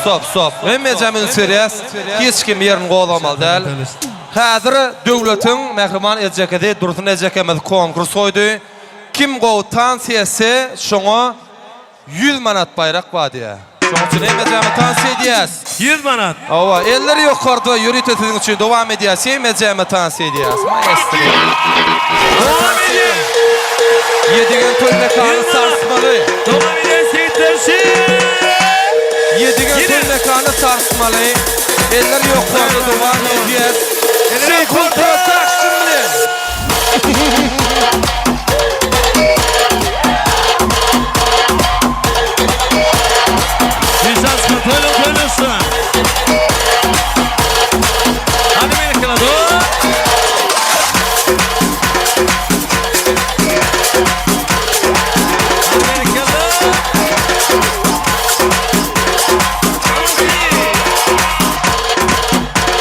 Stop, stop. Hemmejäm üns berýäs. Hiç kim ýerini gozgamaly däl. Häzir döwletiň mähriban ejekesi Dursun ejekemiz konkurs goýdy. Kim gowy tans etse, şoňa 100 manat baýrak bar diýýär. Şonuň üçin hemmejämiz tans edýäs. 100 manat. Hawa, eller ýokarda ýörite siziň üçin dowam edýäs. Hemmejämiz tans edýäs. Maestro. Dowam edýäs. Ýedigen toý mekany sarsmaly. Dowam edýäs ýigitler şi. Ýedigen toý mekany sarsmaly. Eller ýokarda dowam edýäs. Jeýhun Production bilen. Güýçaşka toýla toýlaşsa. Hadi berekella do. Hadi berekella.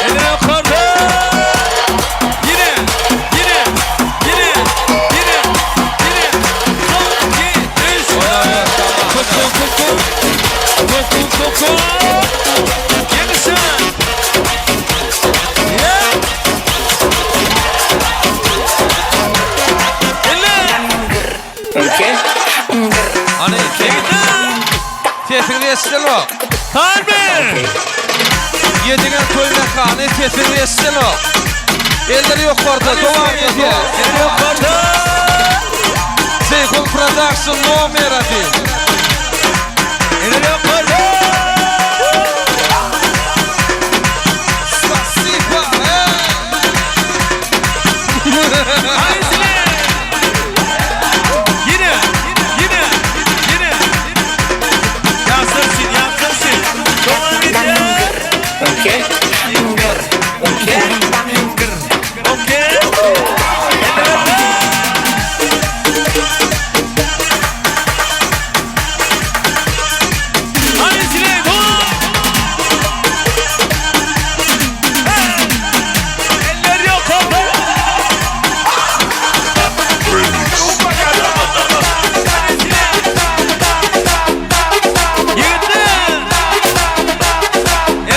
Eller ýokarda. Ýene, ýene, ýene, ýene, ýene. Son, iki, üç, Kokon, kokon. Kokon, kokon. Ýeňişe. Ýe. Elle. Hany, sesiňizi eşidenok. Kalbi. Ýedigen toý mekany sesiňizi eşidenok. Eller ýokarda dowam edýär. Eller ýokarda. Jeýhun Production nomer один. Eller ýokarda. Spasiba. Haýsyny? Ýene, ýene, ýene. Ýaşlar üçin, ýaşlar üçin. Dowam edýär. Okey. Okey. Okey. Eller Haýsyny? Dur. Hey! Eller ýokarda. Ýigitler!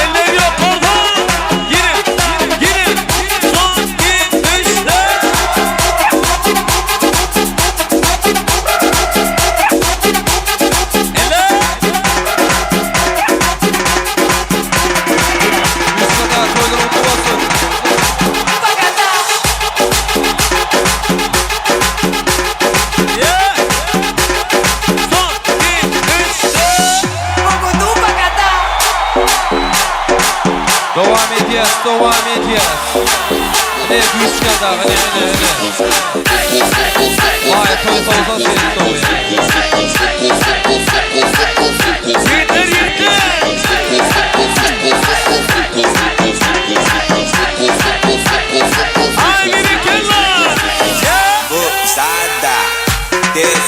Eller ýokarda! Ýene, ýene! Son, iki, üç, dört! Eller! Mustafa toýlar gutly bolsun. Yeah! Son, iki, üç, dört! Dowam edýäs, dowam edýäs. Ne güýç geldi aga, ne ne ne. Vay toý towsan seni toý. Ýigitler, ýigitler! Ay berekella! Yeah! Abusada,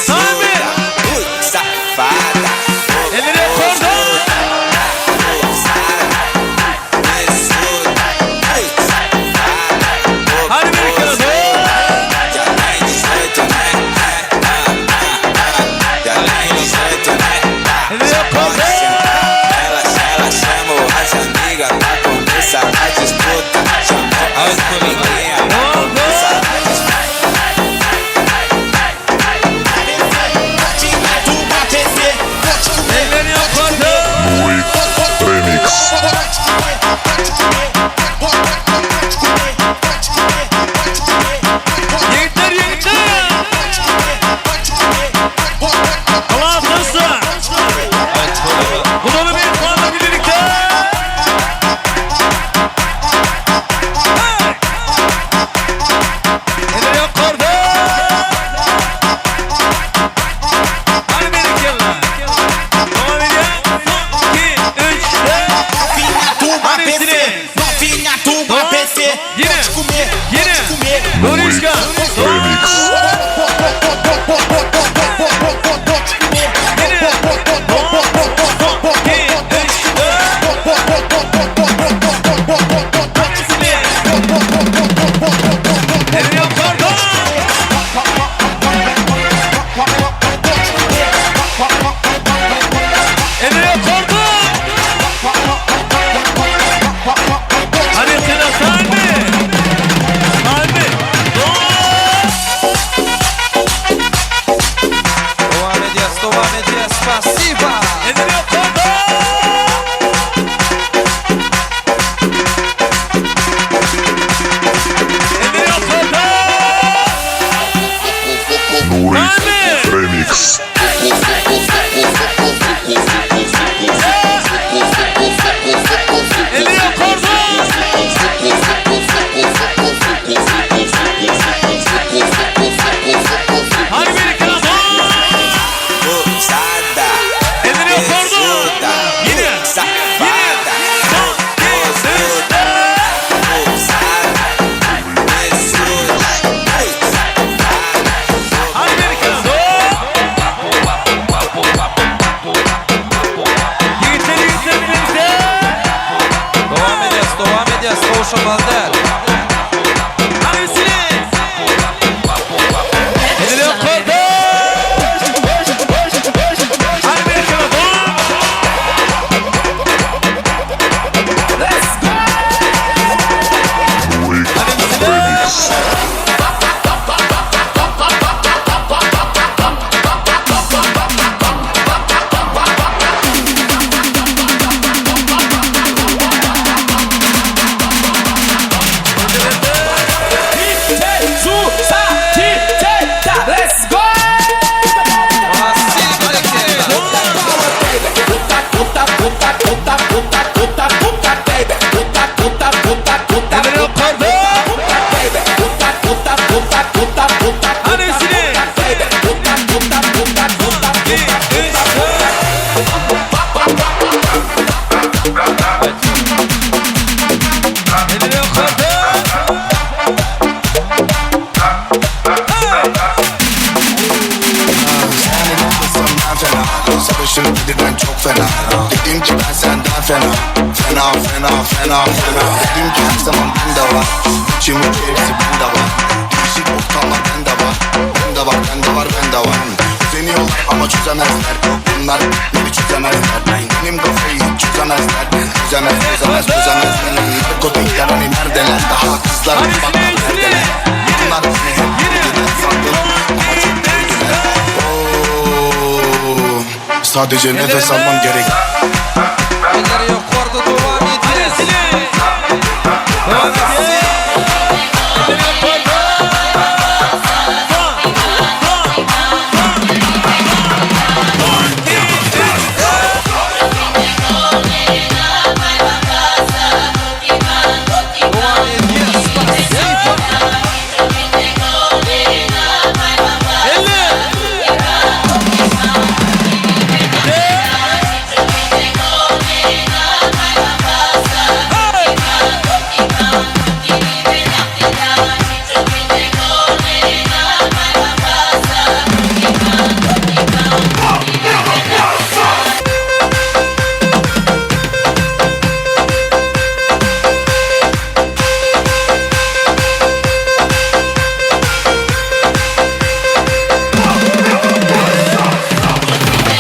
Sami! tesuda, ui, safada. Eller ýokarda! Abusada, tesuda, ui, safada. Hadi berekella! Já tem 18, né? Já tem 18, né? Eller ýokarda! Ela, ela. Boşamaly däl. Hany üstüne. Elleri yukarıda. Hadi bir kere daha. Let's go. Hadi üstüne. Let's go! Elleri yukarıda. Hadi üstüne. 1, 2, 3, 4. Elleri yukarıda. Hey! Senden fena Sarışın gididen çok fena Dedim ki ben senden fena Fena fena fena fena Dedim ki her zaman bende var İçim uç hepsi bende var Değişik ortamlar bende var Bende var bende var bende var Özeniyorlar ama çözemezler Bunlar beni çözemezler Benim kafayı hiç çözemezler Çözemez çözemez çözemez Narkotikler hani neredeler Daha kızlar bak neredeler Bunlar beni hep bildiler sandım Ama çok gördüler Oo, Sadece nefes almam gerek Elleri yukarıda devam Hadi edýär. üstüne. Devam edin. Elleri yukarıda. Son, son, son. Son, iki, üç, dört. Devam edýär. Spasibo. Elle.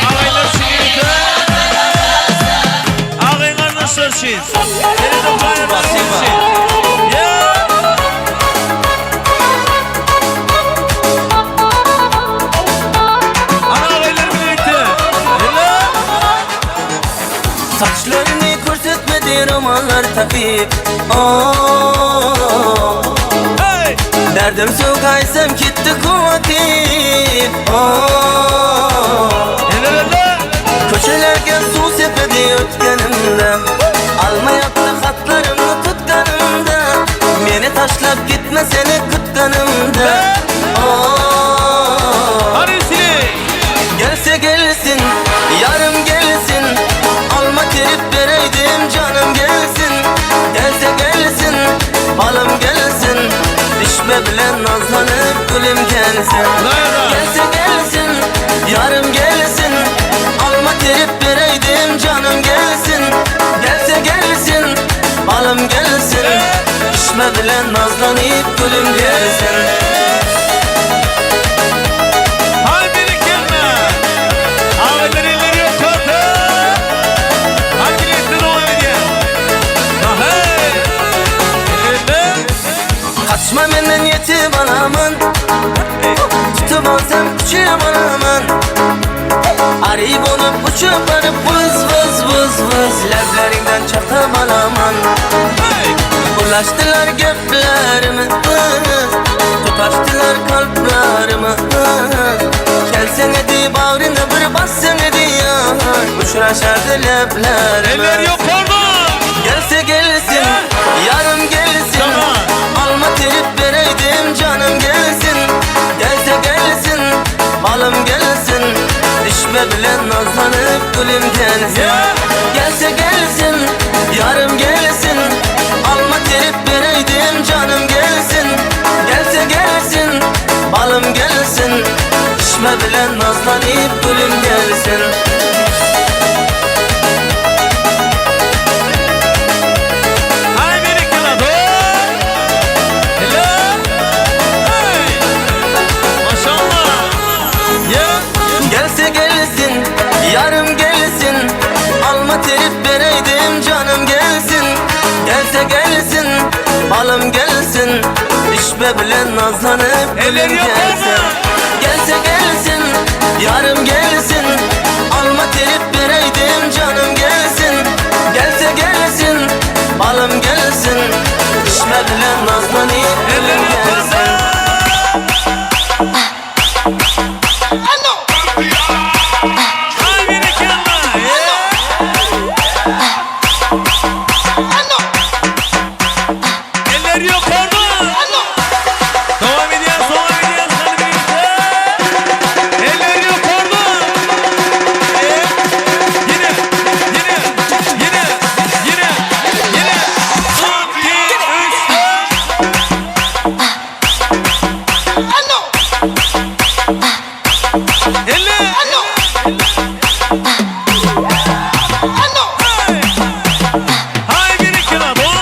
Ağaylar şiirde. Ağayın kardeşler şiir. Seni de bayramlar şiir. Ya. Ana ağaylar birlikte. Helal. Saçlarını kurtutmadı romanlar takip oh. Hey. Derdim sokaysam gitti kuvvetim oh. Helal helal. Köşelerge su sepedi ötkenimde Alma yaptı hatlarımı tutkanımda Beni taşlap gitme seni kutkanımda oh. Hadi üstüne. Gelse gelsin, yarım gelsin Alma terip vereydim canım gelsin Gelse gelsin, balım gelsin Düşme bile nazlanıp gülüm gelsin Gelse gelsin, yarım gelsin Alma terip vereydim canım gelsin Gelse gelsin, balım gelsin Düşme bile nazlanıp gülüm gelsin Hay biri gelme. Ağaylar elleri yukarıda. Hadi birlikte devam edelim. Ha, hey. Ellerinde. Kaçma menden yetip alamın Tutup alsam küçüğüm alamın Arayıp olup uçup varıp vız vız vız vız Leblerinden çatıp alamın Hey. Ulaştılar göplerimi vız Tutaştılar kalplerimi vız Gelsene di bağrına bir bassana di ya Uçraşardı leblerimi Eller yukarıda. Gelse gelsin, yarım gelsin Tamam. Alma terip vereydim canım gelsin Gelse gelsin, balım gelsin Düşme bile nazlanıp gülüm gelsin Yeah. Gelse gelsin, yarım gelsin Alma terip vereydim canım gelsin Gelse gelsin, balım gelsin Düşme bile nazlanıp gülüm gelsin Hay biri kıladı. Pişme bilen nazlanyp Eller gülüm yok gelse orada. Gelse gelsin yarım gelsin Alma terip bereydim canım gelsin Gelse gelsin balım gelsin Pişme bilen nazlanıp Eller gülüm yok gelsin orada. Hay berekella. Eller yok orada. Devam ediyoruz, devam ediyoruz. Hadi birlikte. Eller yok orada. Yine, yine, yine, yine, yine. Son, iki, üç, dört. Elle. Hey. Hay bir iki la, bon.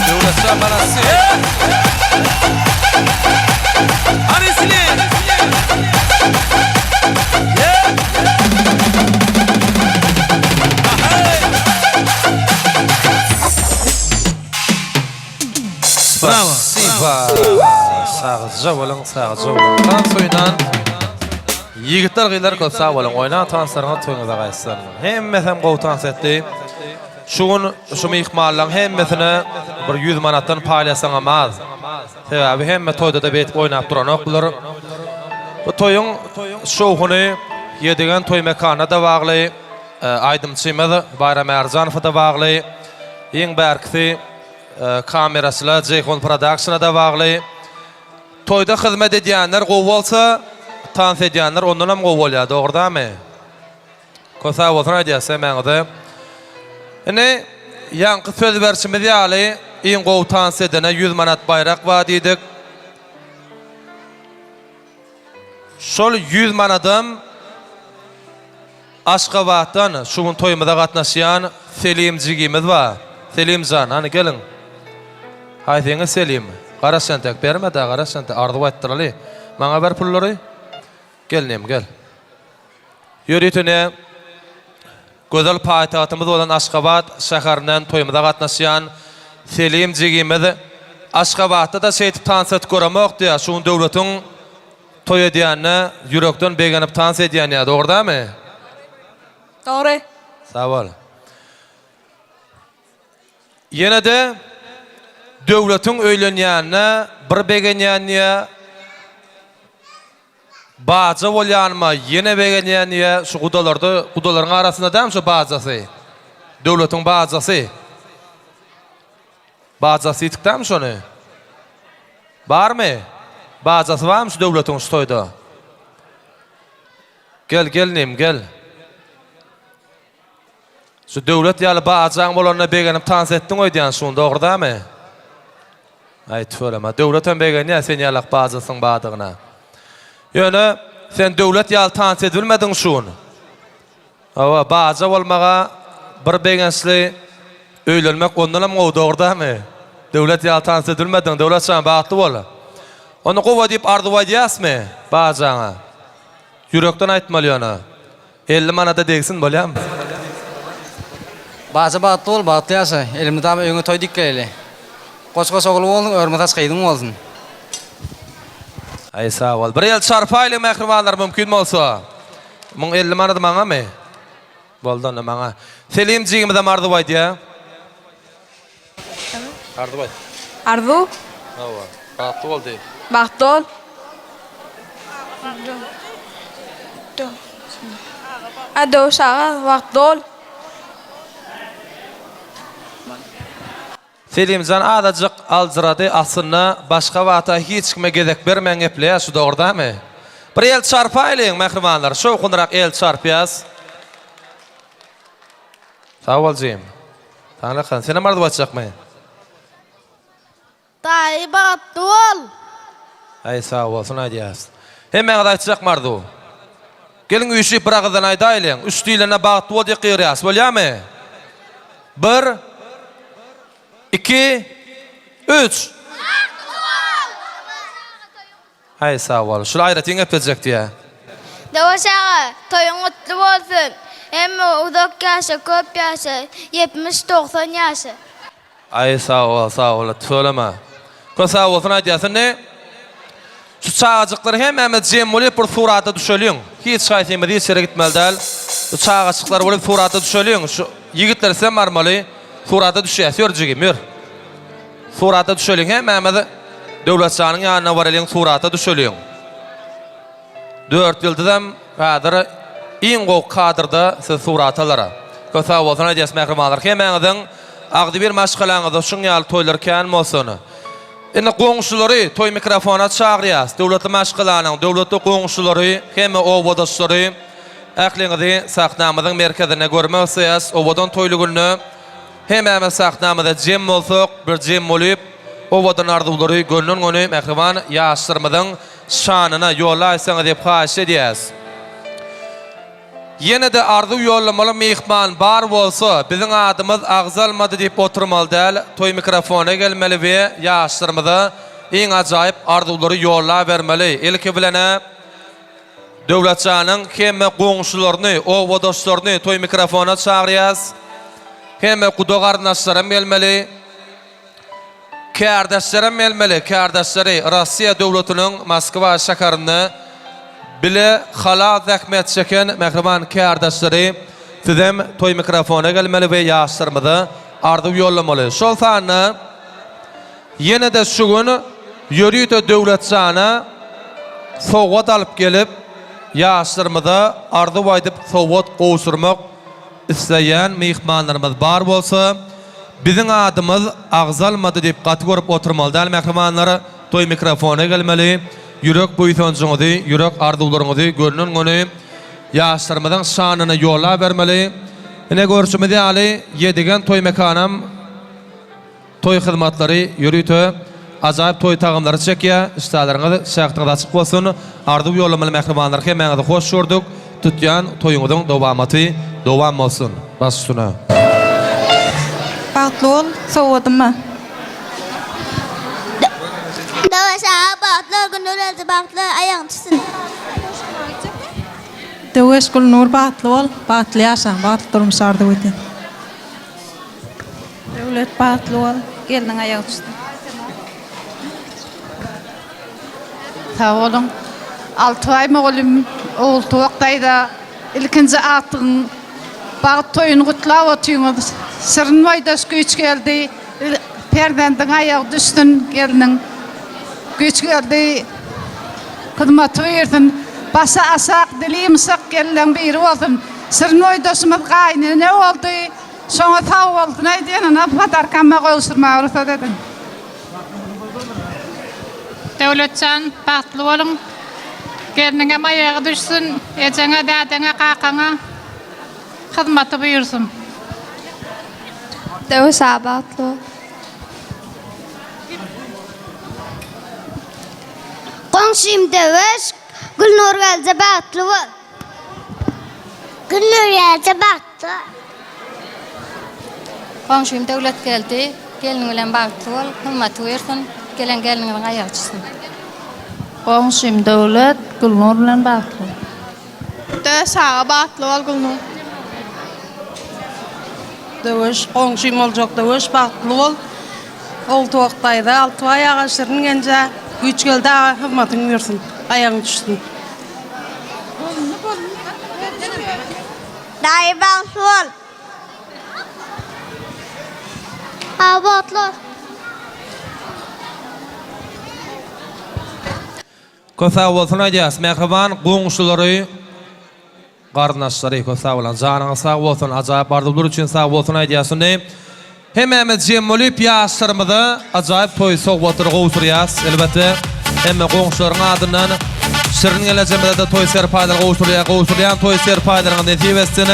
Döwletjan balasy. Hadi silin. Yeah. Bravo. Sipa. Sagja boluň, sagja boluň. Tans oýnan ýigitler gyzlar köp sag boluň. Oýnan tanslaryňyz toýuňyza gaýtsyn. Hemmesi hem gowy tans etdi. Şu gün şu myhmanlaryň hemmesine bir 100 manatdan paýlasaňam az. Sebäbi hemme toýda-da beýdip oýnap duranok bular. Bu toýuň şowhuny Ýedigen toý mekanyna-da bagly, aýdymçymyz Baýram Ärjanowa-da bagly, iň bärkisi kameraçylar Jeýhun Production-a-da bagly. Toýda hyzmat edýänler gowy bolsa, tans edýänler ondanam gowy bolýar, dogry dälmi? Köp sag bolsun aýdýas hemmäňize. Indi ýaňky söz berşimiz ýaly iň gowy tans edene 100 manat baýrak bar diýdik. Şol 100 manadam Aşgabatdan şu gün toýumyza gatnaşýan Selim jigimiz bar. Selimjan, hany geliň. Haýsyňyz Selim? Garaş entek, berme-dä, garaş entek, arzuw aýtdyraly. Maňa ber pullary. Gel inim, gel. Ýörite ne gözel paýtagtymyz bolan Aşgabat şäherinden toýumyza gatnaşýan Selim jigimiz Aşgabatda-da şeýdip tans edip göremok diýýär. Şu gün Döwletiň toý edýänine ýürekden begenip tans edýän diýýär. Dogry dälmi? Dogry. Sag bol. Ýene-de Döwletiň öýlenýänine bir begenýän diýýär. Baja bolýanyma ýene begenýän diýýä, şu gudalarda, gudalaryň arasynda dämi şu bajasy? Döwletiň bajasy. Bajasy diýdik dämi şony? Barmy? Bajasy barmy şu Döwletiň şu toýda? Gel, gelnim, gel. Şu Döwlet ýaly bajaň bolanyna begenip tans etdiň öýdýän şuny, dogry dämi? Aý tüweleme. Döwletem begenýär sen ýalak bajasyň bardygyna. Ýöne sen Döwlet ýaly tans edibilmediň şun. Hawa, baja bolmaga bir begençli öýlenmek ondanam gowy dogry dämi? Döwlet ýaly tans edibilmediň. Döwletjan bagtly bol. Onda gowa diýip arzuw aýdýasmy bajaňa? Ýürekden aýtmaly ýöne. 50 manada degsin bolýamy? Baja bagtly bol bagtly ýaşa elmydama öýüňe toý dik geleli. Goç goç ogly bolsun örme saç gyzyň bolsun. Aý sag bol. Bir el çarpaýlyň mähribanlar mümkin bolsa. Muň 50 manady maňamy? Boldy onda maňa. Selim jigimizem arzuw aýdýa. Arzuw aýt. Arzuw. Hawa. Bagtly bol diý. Bagtly bol. A Döwüş aga bagtly bol. Selimjan azajyk aljyrady aslynda başga wagta hiç kime gezek bermän gepleýär şu dogry dämi? Bir el çarpaýlyň mähribanlar şowhunrak el çarpýas. Sag bol jigim. Saňa senem arzuw aýtjakmy? Daýy bagtly bol. Aý sag bolsun aýdýas. Hemmäňiz aýtjakmy arzuw? Geliň üýşüp bir agyzdan aýdaýlyň. Üç diýlende bagtly bol diýip gygyrýas. Bolýamy? Bir. Iki. Üç. Bagtly bol. Aý sag bol. Şul aýratyn geplejek diýä. Döwüş aga, toýuň gutly bolsun! Hemme uzak ýaşa, köp ýaşa, ýetmiş, 90 ýaşa. Aý sag bol, sag bol, tüweleme. Köp sag bolsun aýdýas. Indi şu çagajyklar hemmämiz jem bolup bir surata düşeliň. Hiç haýsymyz hiç ýere gitmeli däl. Şu çagajyklar bolup surata düşeliň. Şu ýigitler sizem barmaly. Surata düşýäs. Ýör jigim, ýör. Surata düşeliň hemmämiz Döwletjanyň ýanyna baralyň surata düşeliň. Dört ýyldyzam häzir iň gowy kadrda siz surata alara. Köp sag bolsun aýdýas mähribanlar hemmäňiziň agzybir maşgalaňyzda şuň ýaly toýlar kän bolsun. Indi goňşulary toý mikrofona çagyrýas. Döwletli maşgalanyň döwletli goňşulary hemme obadaşlary ähliňizi sahnamyzyň merkezinde görmek isleýäs owadan toýly günde. Hemmämiz sahnamyza jem bolsak, bir jem bolyp, owadan arzuwlary gönden-göni mähriban ýaşlarymyzyň şanyna ýollaýsaňyz diýip haýyş edýäs. Ýene-de arzuw ýollamaly myhman bar bolsa, biziň adymyz agzalmady diýip oturmaly däl, toý mikrofona gelmeli we ýaşlarymyza iň ajaýyp arzuwlary ýollabermeli. Ilki bilen-ä Döwletjanyň hemme goňşularyny, obadaşlaryny toý mikrofona çagyrýas. Hemme guda garyndaşlaram gelmeli. Kärdeşlerem gelmeli. Kärdeşleri Rossiýa döwletiniň Moskwa şäherinde bile halal zähmet çeken mähriban kärdeşleri sizem toý mikrofona gelmeli we ýaşlarymyza arzuw ýollamaly. Şol sanda Ýene-de şu gün ýörite Döwletjana sowgat alyp gelip, ýaşlarymyza arzuw aýdyp sowgat gowşurmak isleýän myhmanlarymyz bar bolsa, biziň adymyz agzalmady diýip gaty görüp oturmaly däl mähribanlar, toý mikrofona gelmeli, ýürek buýsanjyňyzy, ýürek arzuwlaryňyzy gönden-göni ýaşlarymyzyň şanyna ýollabermeli. Ine görşümiz ýaly Ýedigen toý mekanam Toý hyzmatlary ýörite ajaýyp toý tagamlary çekýär. Işdäleriňiz, şähdiňiz açyk bolsun. Arzuw ýollamaly mähribanlar hemmäňizi hoş gördük. Tutýan toýuňyzyň dowamaty dowam bolsun. Baş üstüne. Bagtly bol sowgadyma. Döwüş aga bagtly ol Gülnur eje bagtly aýagyň düşsün. Döwüş Gülnur bagtly bol bagtly ýaşaň bagtly durmuş arzuw edýän. Döwlet bagtly bol, gelniň aýagy düşsün. Sag boluň. Altybaý mugallym, Ogultuwak daýza ilkinji agtygyň bagt toýuny gutlap otyňyz. Şirin boýdaş güýç geldi. Perzendiň aýagy düşsün, gelniň güýç geldi. Hyzmaty buýursyn. Başy aşak, dili ýumşak gelinleň biri bolsun. Şirin boýdaşymyz gaýynene boldy. Şoňa sag bolsun aýdýan ynha podarkama gowşurmaga rugsat ediň. Döwletjan bagtly boluň. Gelniňem aýagy düşsün, ejeňe, dädeňe, kakaňa hyzmaty buýursyn. Döwüş aga bagtly bol. Goňşym Döwüş, Gülnur gelje bagtly bol. Gülnur gelje bagtly bol. Goňşym Döwletgeldi, gelniň bilen bagtly bol, hyzmaty buýursyn, gelen gelniňiziň aýagy çyzsyn. Goňşym Döwlet, Gülnur bilen bagtly bol. Döwüş aga bagtly bol Gülnur. Döwüş, goňşym boljak Döwüş bagtly bol. Ogultuwak daýza, Altybaý aga, Şirin genje, Güýçgeldi aga hyzmatyň buýursyn, aýagyň düşsün. Daýy bagtly bol. Aga bagtly bol. Köp sag bolsun aýdýas mähriban goňşulary garyndaşlary köp sag boluň janyňyz sag bolsun ajaýyp arzuwlar üçin sag bolsun aýdýas indi Hemmämiz jem bolup ýaşlarymyza ajaýyp toý sowgatlary gowşurýas. Elbetde, hemme goňşularyň adyndan şirin gelejemize-de toý serpaýlary gowşurýar. Gowşurýan toý serpaýlaryňyz nesip etsin.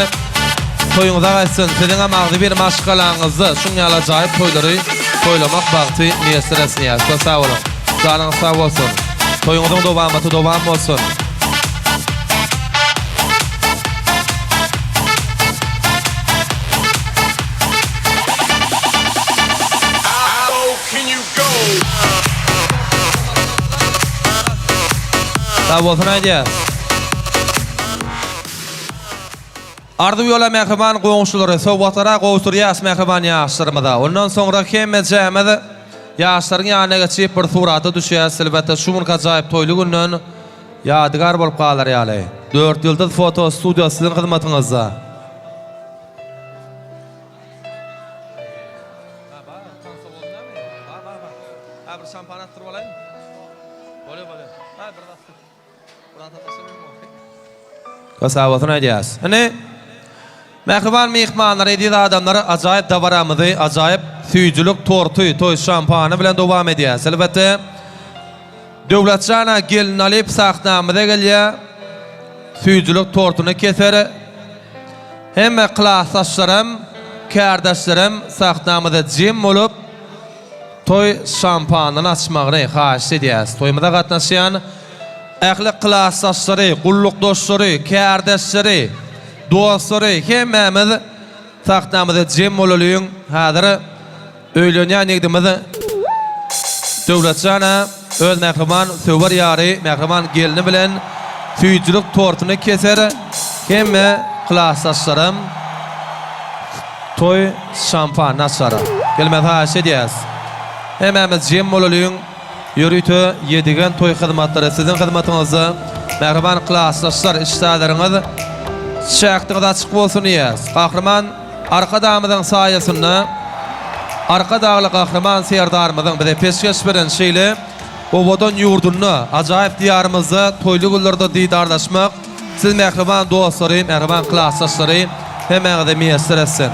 Toýuňyza gaýtsyn. Siziňem agzybir maşgalaňyzda şuň ýaly ajaýyp toýlary. Toýlamak bagty miýesser etsin diýýäs. Köp sag boluň. Janyňyz sag bolsun. Toýuňyzyň dowamaty dowam bolsun. Sag bolsun aýdýas. Arzuw ýola mähriban goňşulary sowgatlara gowşurýas mähriban ýaşlarymyza. Ondan soňra hemmejämiz ýaşlaryň ýanyna geçip bir surata düşýäs elbetde şu günki ajaýyp toýly günden ýadygär bolup galar ýaly. Dörtýyldyz foto studiýasy siziň hyzmatyňyzda. Hasabatyny aýdýas. Indi mähriban myhmanlar, eziz adamlar, ajaýyp dabaramyzy ajaýyp süýjülik torty, toý şampany bilen dowam edýäs. Elbetde, Döwletjan gelin alyp sahnamyza gelýär. Süýjülik tortuny keser. Hemme klasdaşlarym, kärdeşlerim sahnamyza jem bolup, toý şampanyny açmagyny haýyşt edýäs. Toýumyza gatnaşýan Ähli klasdaşlary, gullukdaşlary, kärdeşleri, dostlary hemmämiz sahnamyza jem bolalyň. Häzir öýlenýän ýigdimiz Döwletjan-a öz mähriban söwer ýary, mähriban gelni bilen süýjülik tortuny keser. Hemme klasdaşlaram toý şampanyny açar. Gelmegi haýyş edýäs. Hemmämiz jem bolalyň. Ýörite Ýedigen toý hyzmatlary siziň hyzmatyňyzda mähriban klasdaşlar işdäleriňiz çäkdiňiz açyk bolsun diýýäs. Gahryman Arkadagymyzyň saýasynda Arkadagly Gahryman Serdarymyzyň bize peşgeş beren şeýle owadan ýurdunda, ajaýyp diýarymyzda toýly günlerde didarlaşmak siz mähriban dostlary, mähriban klasdaşlary hemmäňize miýesser etsin.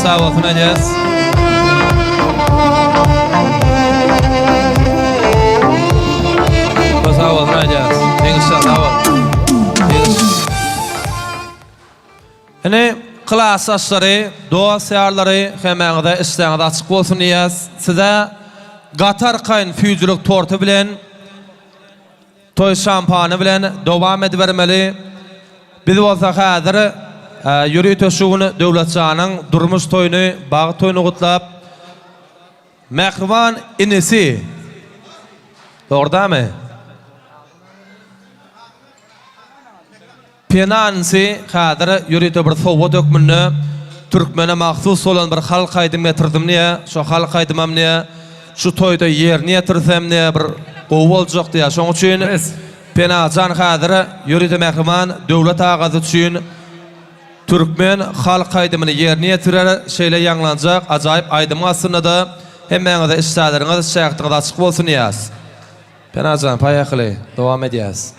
Sag bolsun Enes. Sag bolsun aýdýas. Ýeňişjan sag bol. Ýeňiş. Ine klasdaşlary, dost ýarlary hemmäňize işdäňiz açyk bolsun diýýäs. Size gaty arkaýyn süýjülik torty bilen toý şampany bilen dowam edibermeli. Biz bolsa häzir ýörite şu gün Döwletjanyň durmuş toýuny, bagt toýuny gutlap, Mähriban inisi. Dogry dämi? Pena inisi häzir ýörite bir sowgat hökmünde türkmene mahsus bolan bir halk aýdym getirdim diýýä. Şo halk aýdymam diýýä, şu toýda ýerine ýetirsem diýýä bir gowy boljak diýýä. Şoň üçin Penajan häzir ýörite mähriban Döwlet agasy üçin Türkmen halk aýdymyny ýerine ýetirer, şeýle ýaňlanjak ajaýyp aýdymyň astynda-da hemmäňize işdäleriňiz, şähdiňiz açyk bolsun diýýäs. Penajan, poýehaly, dowam edýäs.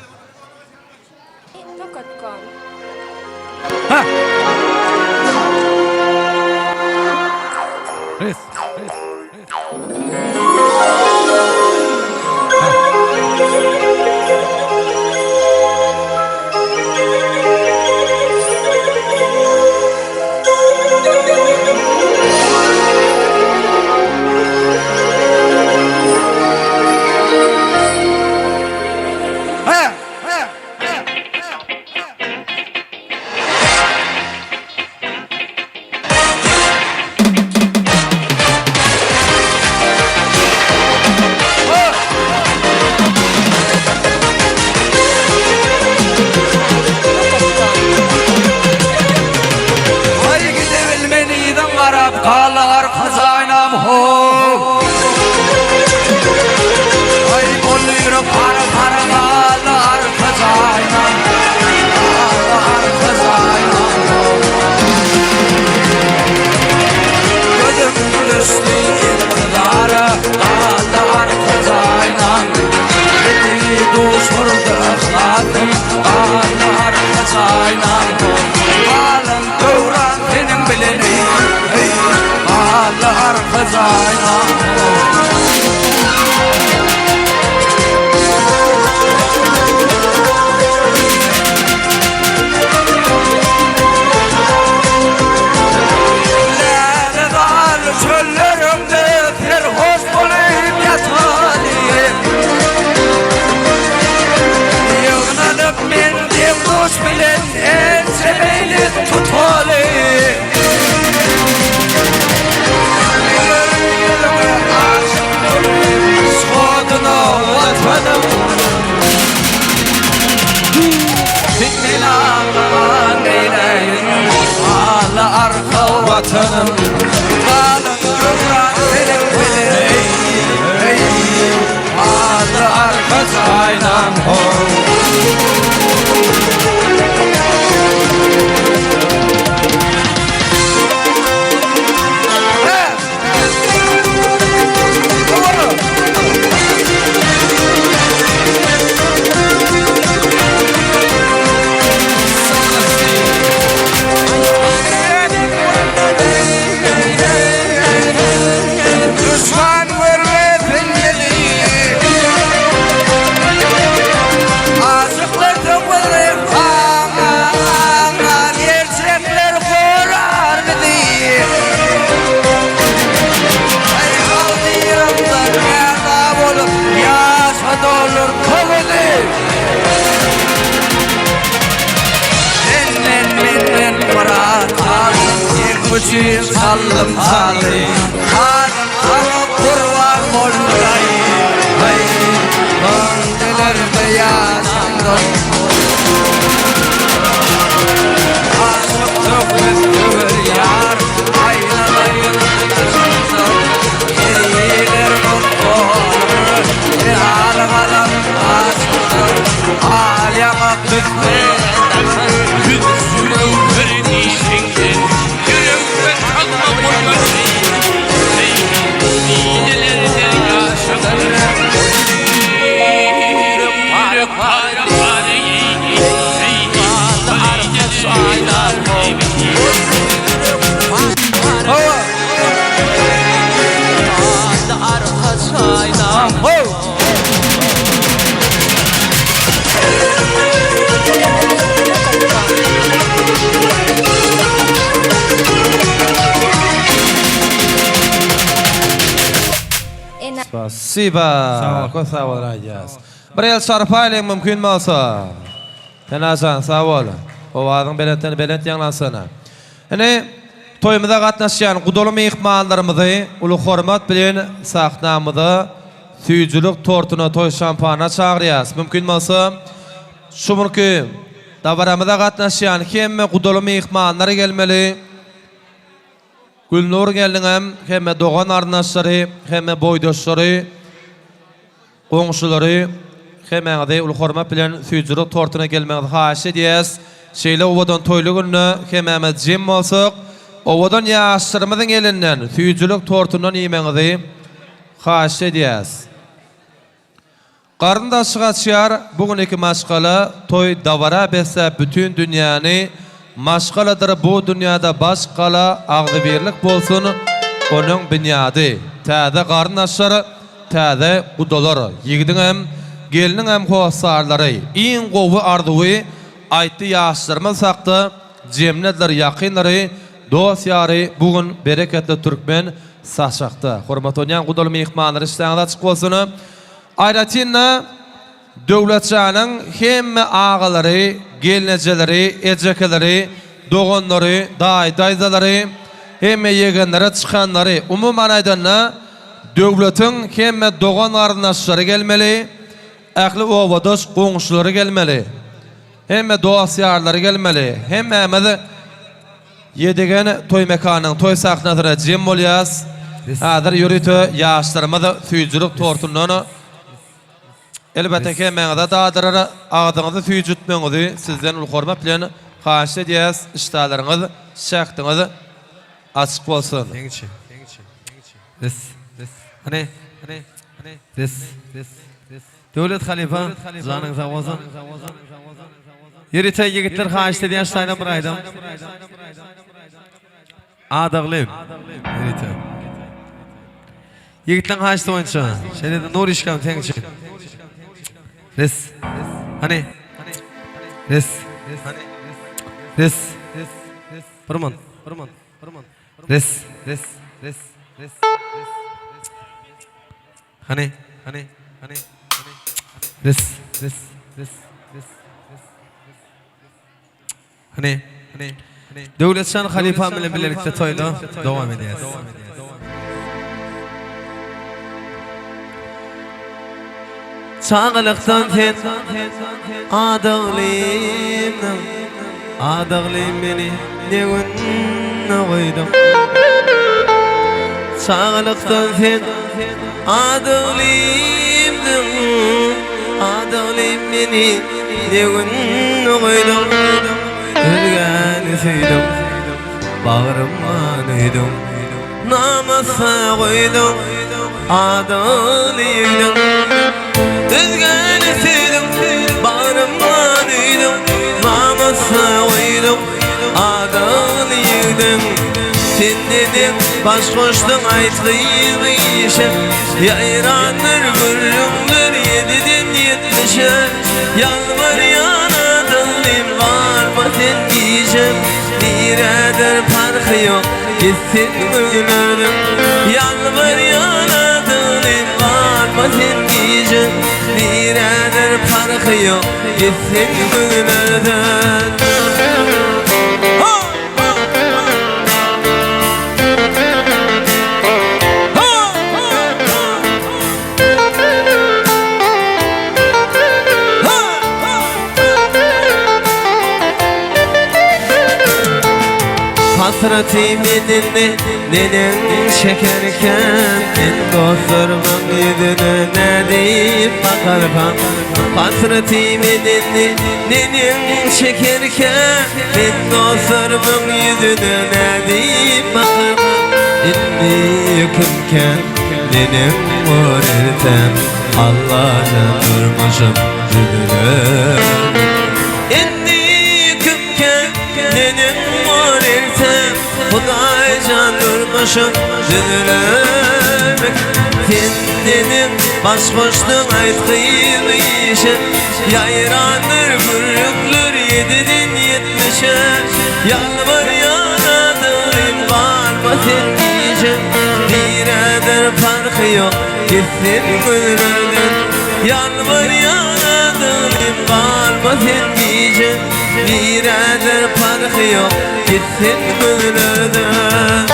Döwüş bilen ençe meýlis tutaly. Ýüzüňe aşyk bolup, yşk oduna Watanym. Sen neýläýin, ala arka Watanym. Galyň döwran pelek bilen, eý, ala arka jaýlaň how. Duşman görmesin bizi Aşyklar sökmez aman Gerçekler gorar bizi Aldyranlar ärda bolup Ýaşa dolur köwedi Senden menden myrat aldym Seň üçin saldym saly Hanym saňa gurban bolsaý Haý, Köňlülerde ýaşamdan Aşyk söhbet söwer ýar Aýlanaýyn daşyňdan Eriler mutlu Al galam aşykdan Al ýaňak Spasiba. Köp sag bol aýdýas. Bir el çarpaýlyň mümkin bolsa. Senajan sag bol. Owazyň belentden belent ýaňlansyn. Ine toýumyza gatnaşýan gudaly myhmanlarymyzy uly hormat bilen sahnamyza süýjülik tortuna toý şampanyna çagyrýas. Mümkin bolsa şu günki dabaramyza gatnaşýan hemme gudaly myhmanlar gelmeli. Gülnur gelniňem hemme dogan garyndaşlary hemme boýdaşlary Goňşulary hemmäňizi uly hormat bilen süýjülik tortuna gelmegiňizi haýyş edýäs. Şeýle owadan toýly günde hemmämiz jem bolsak, owadan ýaşlarymyzyň elinden süýjülik tortundan iýmegiňizi haýyş edýäs. Garyndaşy gaçýar, bu gün iki maşgala toý dabara besläp bütin dünýäni, maşgaladyr bu dünýäde baş gala agzybirlik bolsun onuň binýady. Täze garyndaşlar Täze gudalar, ýigidiňem, gelniňem hossarlary iň gowy arzuwy aýtdy ýaşlarymyz hakda jemlediler ýakynlary, dost-ýary bu gün bereketli türkmen saçakda. Hormat oýnaýan gudaly myhmanlar işdäňiz açyk bolsun. Aýratyn-da Döwletjanyň hemme agalary, gelnejeleri, ejekeleri, doganlary, daýy-daýzalary, hemme ýegenlere çykanlary, umuman aýdanda, Döwletiň hemme dogan-garyndaşlary gelmeli, ähli obadaş goňşulary gelmeli, hemme dost-ýarlary gelmeli. Hemmämiz Ýedigen toý mekanynyň toý sahnasyna jem bolýas. Häzir ýörite ýaşlarymyz süýjülik tortundan Elbetde hemmäňize dadyrar, agzyňyzy süýjütmegiňizi sizden uly hormat bilen haýyşt edýäs, işdäleriňiz, şähdiňiz açyk bolsun. Seň üçin. Des. Hany. Des. Döwlet halypa, janyň sag bolsun. Ýörite ýigitler haýyşt edýän şaýla bir aýdym. Adagly. Ýörite. Ýigitleň haýyşty boýunça. Şeýle-de Nury işgäm seň üçin. Res. Hany. Res. Res. Bir mun. Res. Res. Res. Res. Hany. Hany. Res. Res. Res. Res. Hany, Döwletjan halypam bilen bilelikde toýda dowam edýäs. Çagalykdan sen adaglymdyň, Adaglym meni ne günde goýduň. Çagalykdan sen adaglymdyň, Adaglym meni ne günde goýduň. Özgäni söýdüň, bagrymdan öýdüň. Namasa goýduň, adaly ýüzüň. Özgäni söýdüň, bagrymdan öýdüň. Namasa goýduň, adaly ýüzüň. Sen neneň baş goşduň aýt gyz bu işe. Ýaýrandyr gürrüňler ýediden ýetmişe. Ýalbarýan adalym galma sen gije. Nirädir parhy ýok gitsin günlerden Ýalbarýan adyny galma sen gije Nirädir parhy ýok gitsin günlerden Hasraty menini neneň çekerkäm Men dostlarymyň ýüzüne nädip bakarkam Hasraty menini neneň çekerkäm Men dostlarymyň ýüzüne nädip bakarkam Indi ýüküm kän Neneň bor ertem Allajan durmuşym düzüler Indi ýüküm kän Neneň bor ertem Hudaýjan durmuşym düzüler Sen neneň baş goşduň aýt gyz işe Ýaýrandyr gürrüňler ýediden ýetmişe Ýalbarýan adym galma sen gije Nirädir parhy ýok gitsin gözlerden Ýalbarýan adym galma sen gije Nirädir parhy ýok gitsin gözlerden.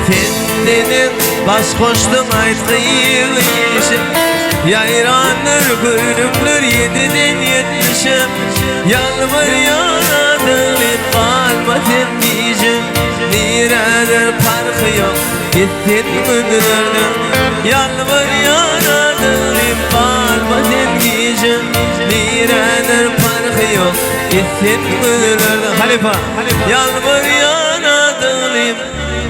Sen neneň baş goşduň aýt gyz işe Ýaýrandyr gürrüňler ýediden ýetmişe Ýalbarýan adylyp galma sen gije Nirädir parhy ýok gitsin günlerden Ýalbarýan adylyp galma sen gije Nirädir parhy ýok gitsin günlerden Halypa Ýalbarýan adylyp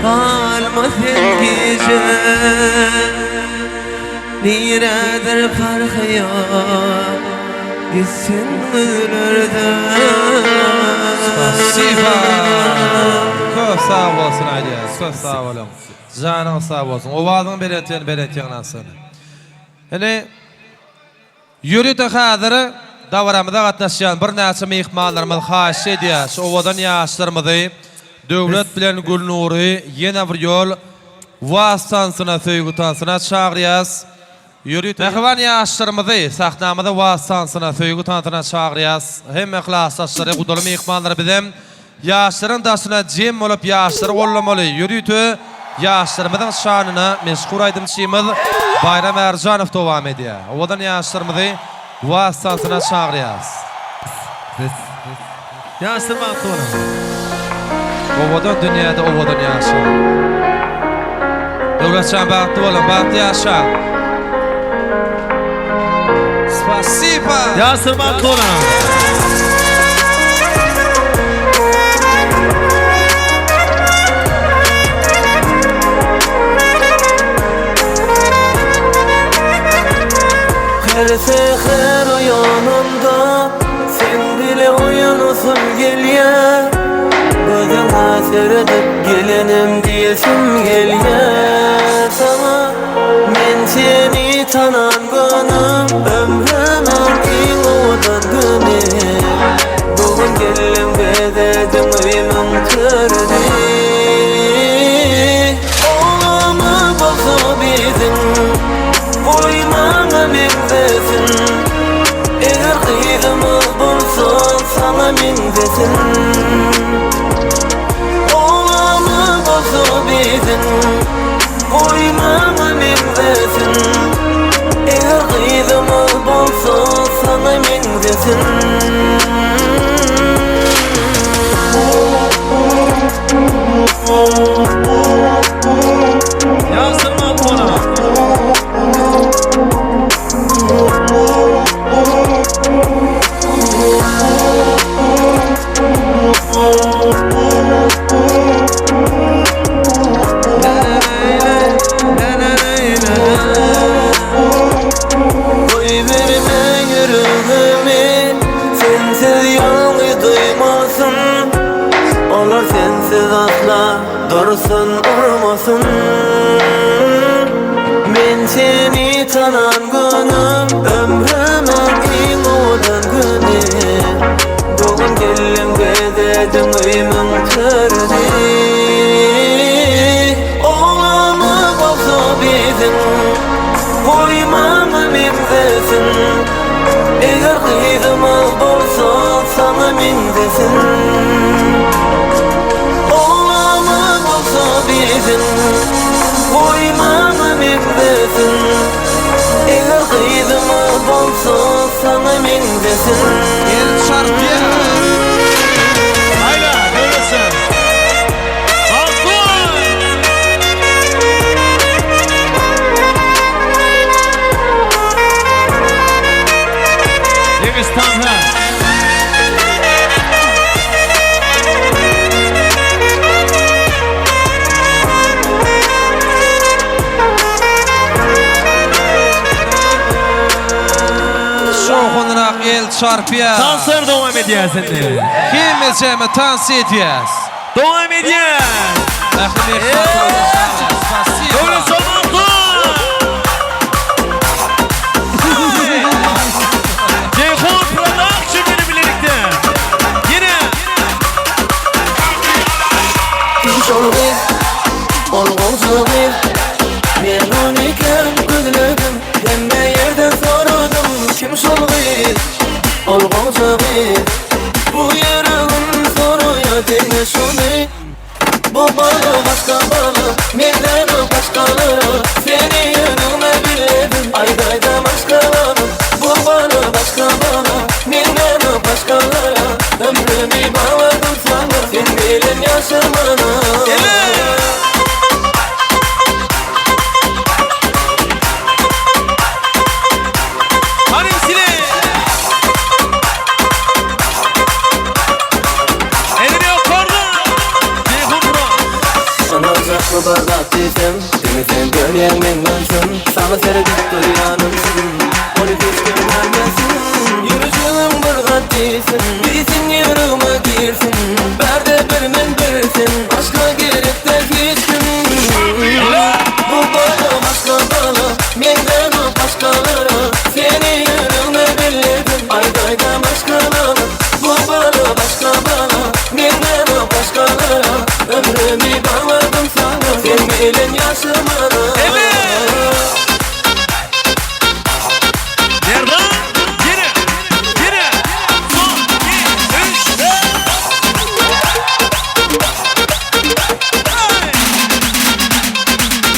galma sen gije Nirädir parhy ýok gitsin günlerden. Spasiba! Köp sag bolsun aýdýas. Köp sag boluň. Janyňyz sag bolsun. Owazyň belentden belent ýaňlansyn. Ine Ýörite häzir dabaramyza gatnaşýan birnäçe myhmanlarymyz haýyş edýär, şu owadan ýaşlarymyzy Döwlet bilen Gülnury ýene bir ýol Was tansyna, söýgi tansyna çagyrýas. Ýörite mähriban ýaşlarymyzy sahnamyza Was tansyna, söýgi tansyna çagyrýas. Hemme klasdaşlary, gudaly myhmanlary bizem Ýaşlaryň daşyna jem bolup ýaşlary gollamaly ýörite ýaşlarymyzyň şanyna meşhur aýdymçymyz Baýram Ärjanow dowam edýär. Owadan ýaşlarymyzy Was tansyna çagyrýarys. Ýaşlar bagtly boluň. Owadan dünýäde owadan ýaşa. Döwletjan bagtly boluň, bagtly ýaşaň. Spasiba. Ýaşlar bagtly boluň. Her säher oýanamda Seň bile oýanasym gelýär Gözüňe seredip gelenim diýesim gelýär saňa Men seni tanan günüm Ömrümiň iň owadan güni Bu gün geldiň bezediň öýümiň törüni Oglumyz bolsa biziň Goý maňa meňzesin Eger gyzymyz bolsa saňa meňzesin Oglumyz bolsa biziň Goý maňa meňzesin Eger gyzymyz bolsa saňa meňzesin. Ýazdyrma buna. Goýberme ýüregimi Sensiz ýalňyz duýmasyn Olar sensiz asla dursun urmasyn Men seni tanan günüm Ömrümiň iň owadan güni Bu gün geldiň bezediň öýümiň törüni Oglumyz bolsa biziň Goý maňa meňzesin Eger gyzymyz bolsa saňa meňzesin Oglumyz bolsa biziň Goý maňa meňzesin Eger gyzymyz bolsa saňa meňzesin El çarpýar. Hayla, döwletjan. Bagtly bol! Ýeňiş tansa. Şowhunrak el çarpýar. Tanslar dowam edýär indi. Hemmejemi tans edýäs. Dowam edýär. Ähli myhmanlarymyza spasiba. Döwletjan bagtly! Jeýhun Production bilen birlikde. Ýene Kim şol gyz? Ol goja gyz Men ony kän gözledim Hemme ýerden soradym Kim şol gyz? Ol goja gyz Bu ýüregim soraýar diňe şony Bu bala başga bala Meňzänok başgalara Seni ýüregime billedim Aýdaýda maşgalamyň Bu bala başga bala Meňzänok başgalara Ömrümi bagladym saňa Sen bilen ýaşamana Hany sile. Elini ýokarda. Jeýhun Pro. Ynanjakmy bir zat diýsem Diňe sen görýäň meň görşüm Saňa seredip durýanym çyn Ony hiç kim görmesin Ýürejigiň bir zat diýsin Diýsin ýüregime girsin Bärde bir men bir sen Başga gerek däl hiç kim Bu bala başga bala Meňzänok başgalara Seni ýüregime belledim Aýdaýda maşgalamyň Bu bala başga bala Meňzänok başgalara Ömrümi bagladym saňa Sen bilen ýaşamana Merdan. Ýene. Ýene. Son, iki, üç, dört. Hey!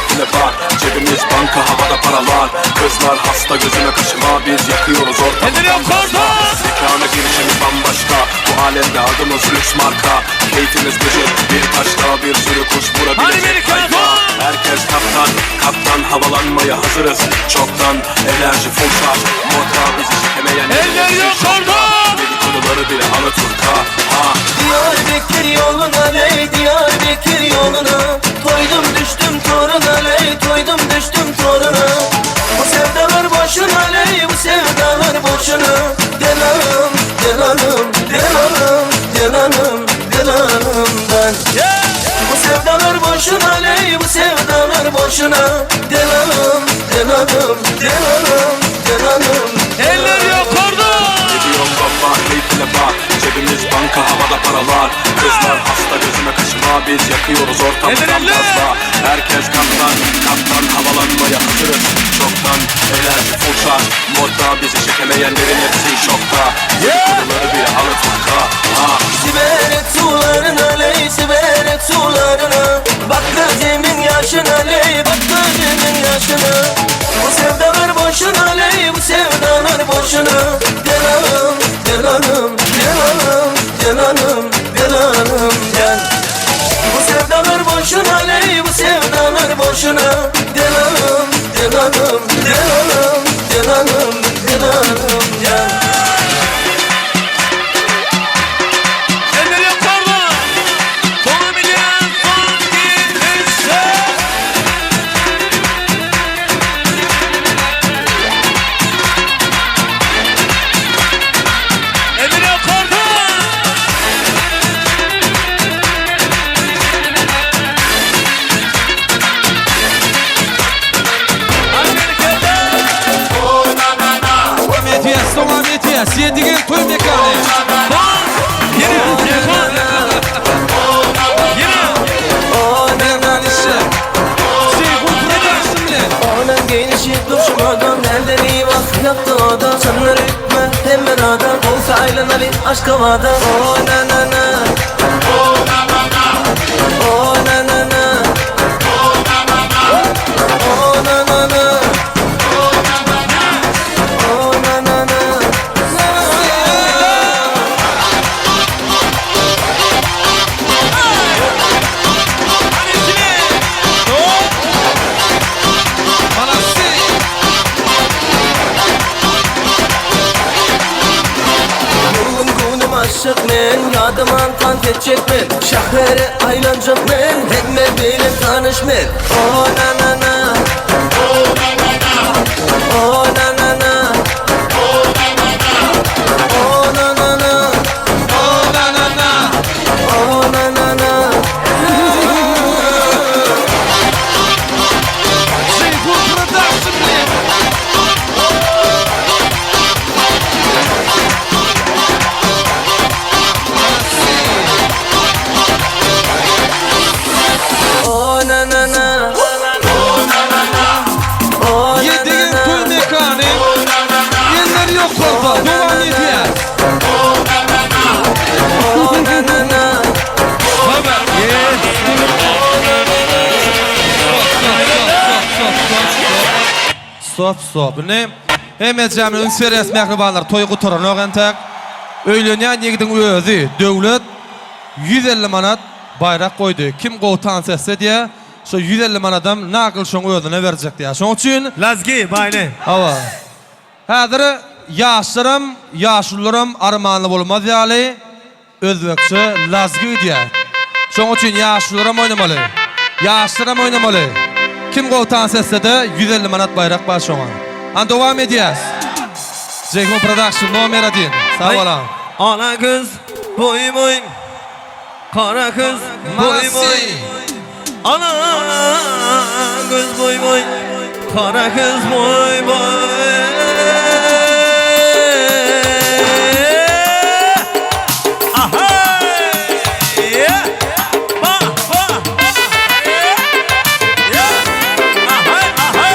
keyfine bak Cebimiz banka havada paralar Kızlar hasta gözüme kaşıma Biz yakıyoruz ortamı Elleri fazla Mekana girişimiz bambaşka Bu alemde adımız lüks marka Keyfimiz gıcır bir taş daha bir sürü kuş vurabilecek kayfa Herkes kaptan kaptan havalanmaya hazırız Çoktan enerji full şarj Moda bizi çekemeyen Eller yukarıda Dedikoduları bile Alaturka ha. Diyarbakır yoluna ley Diyarbakır yoluna Toydum düştüm toruna ley Toydum düştüm toruna Bu sevdalar boşuna ley Bu sevdalar boşuna Delalım delalım delalım delalım delalım ben Bu sevdalar boşuna ley Bu sevdalar boşuna Delalım delalım delalım delalım Eller yukarıda Gidiyorum baba keyfine bak Cebimiz banka havada paralar Kızlar hasta gözüme kaşıma Biz yakıyoruz ortamdan fazla Herkes kaptan kaptan havalanmaya hazırız Çoktan enerji full şarj Modda bizi çekemeyenlerin hepsi şokta Dedikoduları bile Alaturka ha. Siberek sularına ley siberek sularına Bak gözümün yaşına ley bak gözümün yaşına Bu sevdalar boşuna ley bu sevdalar boşuna Delalım delalım delalım delalım delalım gel Bu sevdalar boşuna ley bu sevdalar boşuna Delalım delalım delalım delalım delalım gel Eller yukarıda Devam ediyoruz Son 2 3 4 Eller yukarıda Dowam edýäs, dowam edýäs. Ýedigen toý mekany. Merdan işçi. Jeýhun Production bilen. Onuň gelişi durşumadan Nereden iyi bak yaptı o da Sanlar etme hemen adam Olsa aylanalı aşk havada Oh na na na Oh na na na Oh na na na Oh na na na Oh na na na Bugün günüm aşık men Yadıman kan geçecek men Şähere aýlanjak men Hemme bilen tanyş men Oh na na na Oh na na na Oh na na na Oh na na na Oh na na na Oh na na na Oh na na na Jeýhun Production bilen. Oh na na na Oh na na na Oh na na Ýedigen na toý mekany. Eller ýokarda, dowam edýäs. Oh na na na Stop, stop. Indi hemmejämiz üns berýäs mähribanlar, toý gutaranok entäk. Öýlenýän ýigidiň özi, Döwlet 150 manat baýrak goýdy. Kim gowy tans etse diýä, şo 150 manadam nakyl şoň özüne berjek diýä. Şoň üçin Lazgi baýly. Hawa. Häzir ýaşlaram, ýaşulularam armanly bolmaz ýaly özbekçe lazgi diýýär. Şoň üçin ýaşulularam oýnamaly, ýaşlaram oýnamaly. Kim gowy tans etse-de 150 manat baýrak bar şoňa. Hany dowam edýäs. Jeýhun Production nomer odin. Sag bolaň. Ala göz boý boý Kara göz boý boý Ala göz boý boý Kara göz boý boý Ahay! Ba ba Ya! Ahay ahay!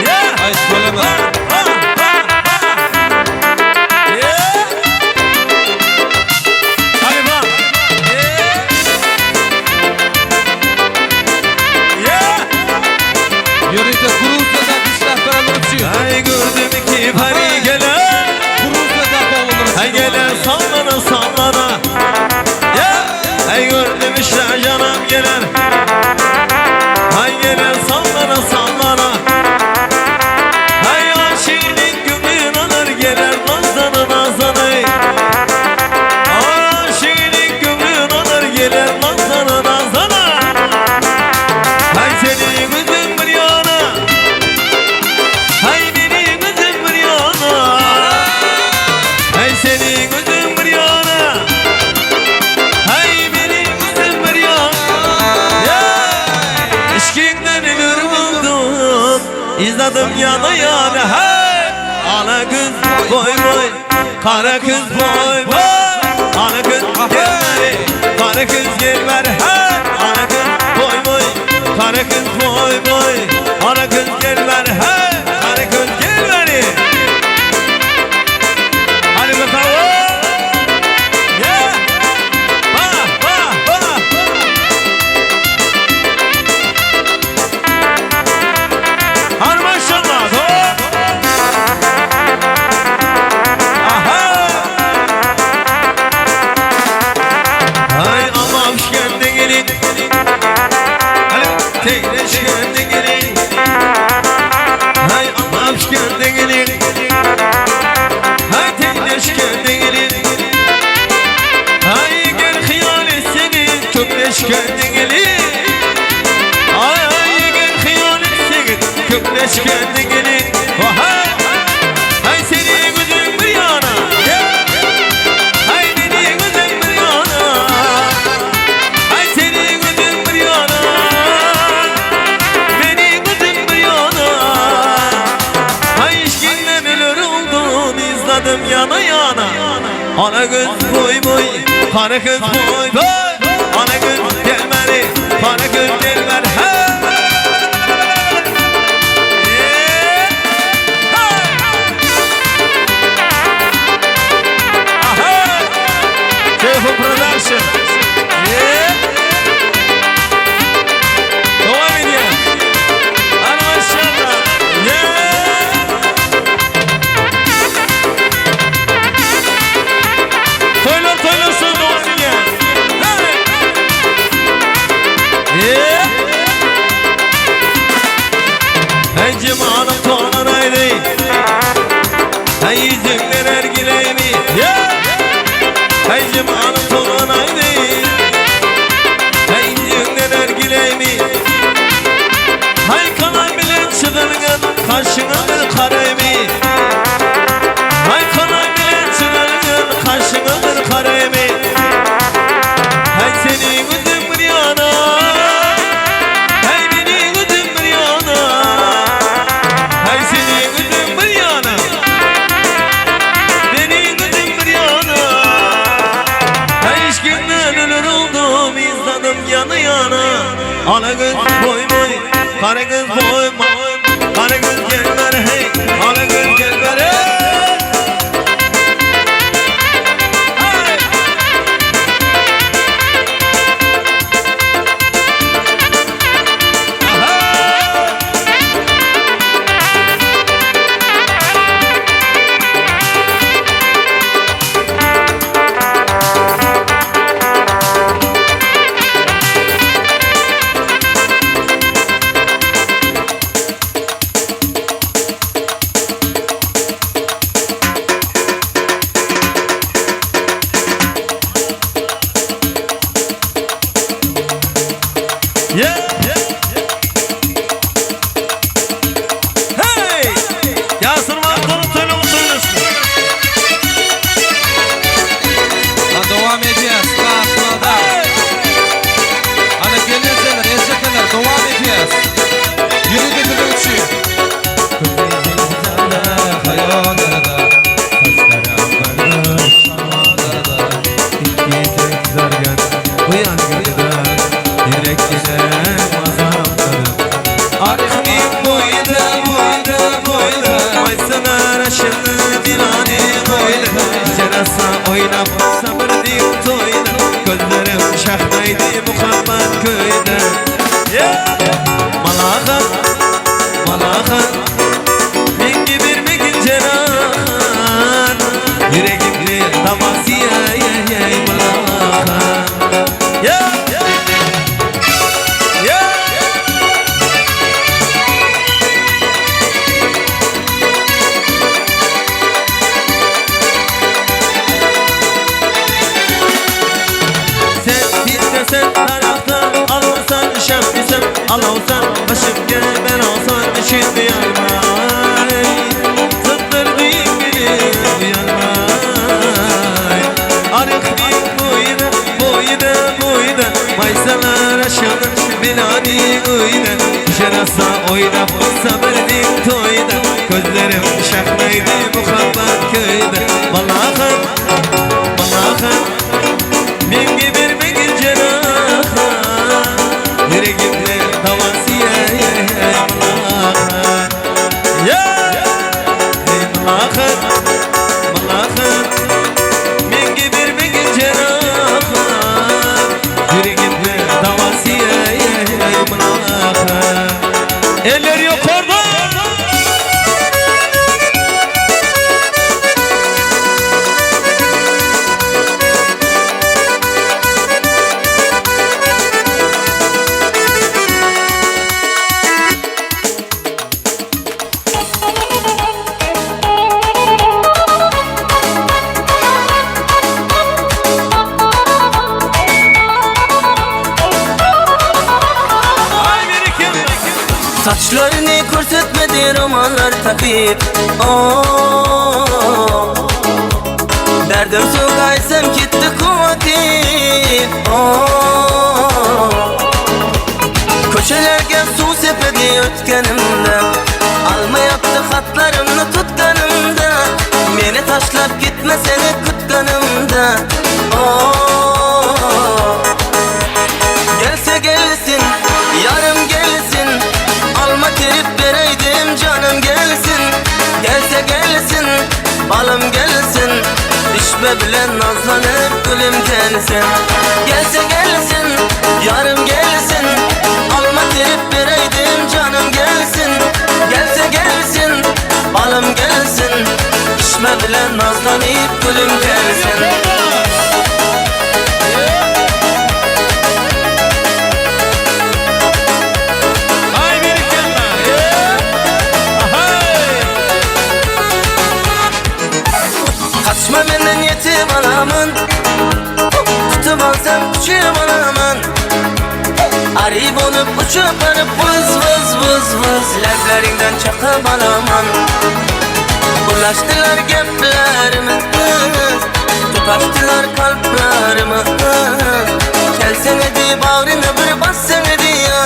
Ya! Aý söyleme. Hadi bak. geler sallana sallana. Yeah! Ey gördüm işte canım geler. Hay geler sallana sallana. Hay aşinin gümrün alır gelir nazana nazana. Aşinin gümrün alır gelir nazana nazana. Hay senin gözün bir yana. Hay benim gözüm bir yana. Hay senin gözün bir yana. Hay benim gözüm bir yana. Yeah! İşkinden ölür buldum. İzledim yana yana. Hey! Ana kız boy boy. Kara kız boy boy. Ana kız gel beri. Kara kız gel beri. Hey! Ana kız boy boy. Kara kız boy boy. Ana kız gel beri. Hey! Kara kız gel beri. Hadi bakalım. Yeah! Ba, ba, ba. Hadi maşallah. Hop. Aha. Hay Allah'ım şikayette gelin. Hadi tekne şikayette gelin. Hay Allah'ım şikayette gelin. Hay tekne şikayette gelin. Hay gel hıyal etsene kökle şikayette gelin. Ay ay gel hıyal etsene kökle şikayette gelin. Vay. Hay seni gözüm bir yana. Hay beni gözüm bir yana. Hay seni gözüm bir yana. Beni gözüm bir yana. Hay işkinden ölür oldum izledim yana yana. Ana kız boy boy, kara kız boy boy. Ana kız gel beri, kara kız gel beri. Hey! Aha! Tevfik Production. Yeah. Devam ediyor. Hadi maşallah. Yeah. Toylar toylasın devam ediyor. Hey. Yeah. Hey cimanım tornanaydı. Hey yüzümden ergileymi. Yeah. Hey cimanım tornanaydı. Hey yüzümden ergileymi. Hay kalan bilen çıdırgın kaşına bir karemi. Hay kalan bilen çıdırgın kaşına bir karemi. Hay seni gözüm bir yana. Hay beni gözüm bir yana. Hay seni gözüm bir yana. Beni gözüm bir yana. Her işkinden ölür oldum izledim yana yana. Ana kız boy boy, kara kız boy boy. Kara kız gel ver hey, ana kız gel ver hey. Hey! Aha! Yeah! Hey! Yasin Marton'un söyle bu söylesin. Lan devam edýäs, gaşmada. Ana gelýänler, eşekeler devam edýäs. Ýürü biziň üçin. Oynap sabır deyip toyda Gözlerim şahnaydı Muhammed köyde Yeah! Malahat, malahat Mengi bir mekin cerahat Yüreğimde dawasy ey mylakam. Sen titresen taraftan Alırsan şemsem Alırsan başım gel ben olsan Şimdi yanmay Zıttır beni uyanmay Arık boyuna boyuna boyuna Maysalar aşağıda Bilani uyna Şarasa oynap olsa berdin toyda Gözlerim şahnaydı muhabbat köyde Malakam Malakam Mengi bermegin cerahat Yüreğimde tavasiye Malakat Ya Ey malakat Malakat Mengi bermegin cerahat Yüreğimde tavasiye Malakat Eller yukarıda. Saçlarını korsetmedi romanlar takip Oh. Derdim sokaysam gitti kuvvetim Oh. Köşelerge su sepedi ötkenimde Alma yaptı hatlarımını tutkanımda Beni taşlap gitme seni kutkanımda Oh. Gelse gelsin, yarım gelsin Alma terip vereydim canım gelsin Gelse gelsin, balım gelsin Düşme bilen nazlanıp gülüm gelsin Gelse gelsin, yarım gelsin Alma terip vereydim canım gelsin Gelse gelsin, balım gelsin Düşme bilen nazlanıp gülüm gelsin Ay berikella. Kaçma benden yetip alamın Tutup alsam uçup alamın Arayıp olup uçup varıp vız vız vız vız Leblerinden çakıp alamam Ulaştılar geplerime Tutaştılar kalplerime Gelsene di bağrını bir bassana di ya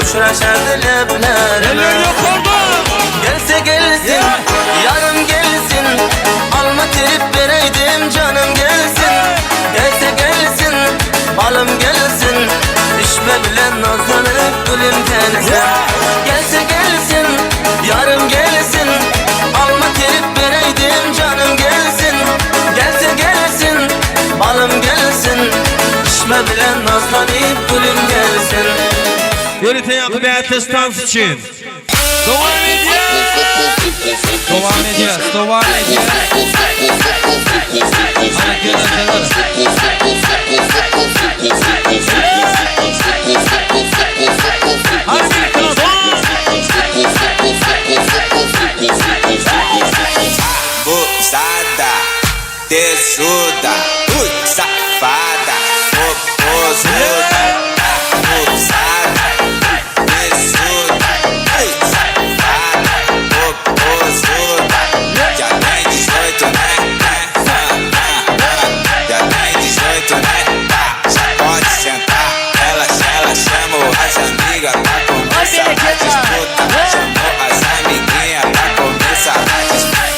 Uçraşardı leblerime Eller yukarıda. Gelse gelsin, yarım gelsin Alma terip vereydim canım gelsin Gelse gelsin, balım gelsin Düşme bilen nazlanıp gülüm gelsin Gelse gelsin, yarım gelsin Alma terip vereydim canım gelsin Gelse gelsin, balım gelsin Düşme bilen nazlanıp gülüm gelsin Yörite yakı bätleş tans için. Dowam edýär. Dowam edýär, dowam edýär. Ana gelin Abusada, tesuda, ui, safada, popozuda, abusada, tesuda, ui, safada, popozuda. Já tem 18, né? Né? Ah, ah, ah. Já tem 18, né? Tá, já pode sentar. Ela, ela chamou as amigas pra começar a disputa. Chamou as amiguinhas pra começar a disputa.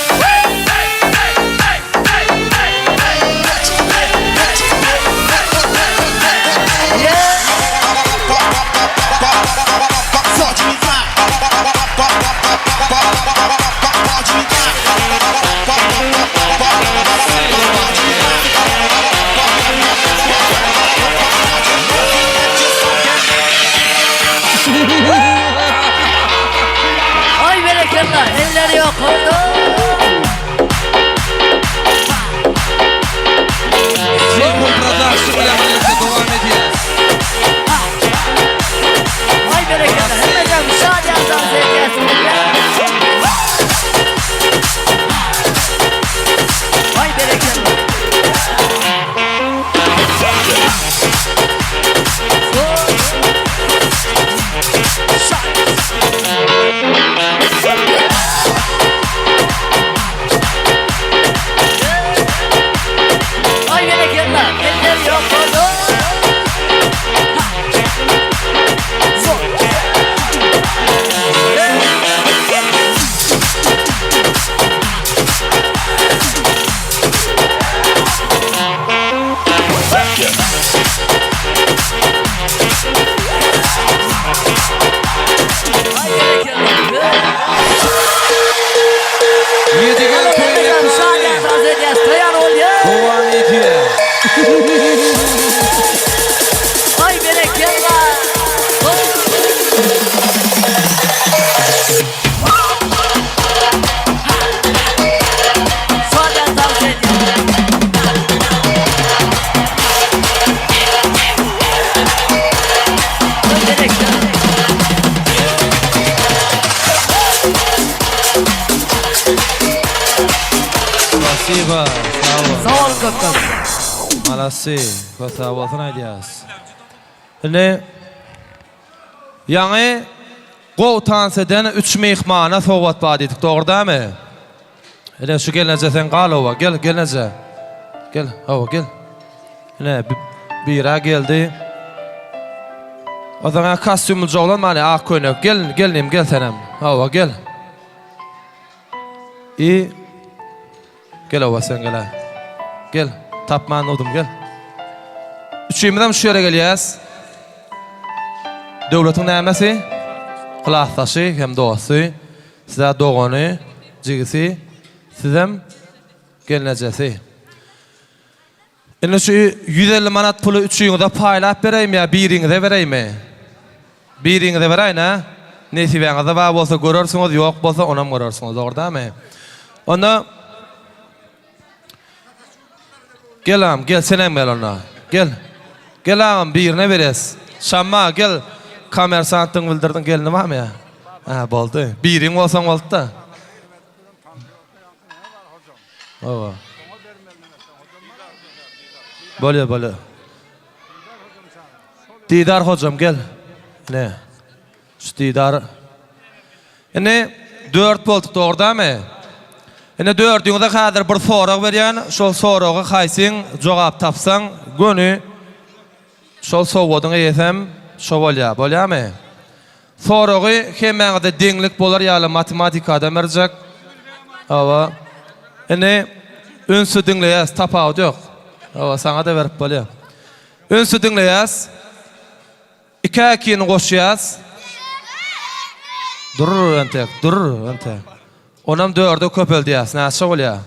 Ýedigen toýuň ekrany dowam edýär. Ay berekella. Spasiba, sag bol. Sag boluň köp köp. Malasy, köp sag bolsun aýdýas. Indi ýaňy gowy tans eden üç myhmana sowgat bar diýdik, dogry dämi? Ine şu gelneje sen gal oba, gel gelneje. Gel, hawa gel. Ine bira geldi. Ozaňa kostýumly joglan many ak köýnek. Gel, gelnim gel senem. Hawa gel. I Gel oba sen gel. Gel, tapman durdum gel. Üçümizem şu ýere gelýäs. Döwletiň nämesi? Klasdaşy hem dosty. Size dogany, jigisi, sizem gelnejesi. Indi şu 150 manat puly üçüňize paýlap bereými ýa biriňize bereými? Biriňize beräýin-ä? Nesibäňizde bar bolsa görersiňiz, ýok bolsa onam görersiňiz, dogry dälmi? Onda Gel agam, gel senem gel onda. Gel. Gel agam, birine beres. Şamma, gel. Kommersantdygyňy bildirdiň, gelni barmy ýa? Hä, boldy. Biriň bolsaň boldy-da. Hawa. Bolýar, bolýar. Didar hojam gel. Ine. Şu Didar. Indi dört bolduk dogry dämi? Indi dördüňize häzir bir sorag berýän. Şol soraga haýsyň jogap tapsaň, göni şol sowgadyň eýesem şo bolýar. Bolýarmy? Soragy hemmäňize deňlik bolar ýaly matematikadan berjek. Hawa. Indi ünsli diňleýäs, tapawudy ýok. Hawa, saňa-da berip bolýar. Ünsli diňleýäs. Ikä ikini goşýas. Dur entek, dur entek. Onam dörde köpeldýäs. Näçe bolýar?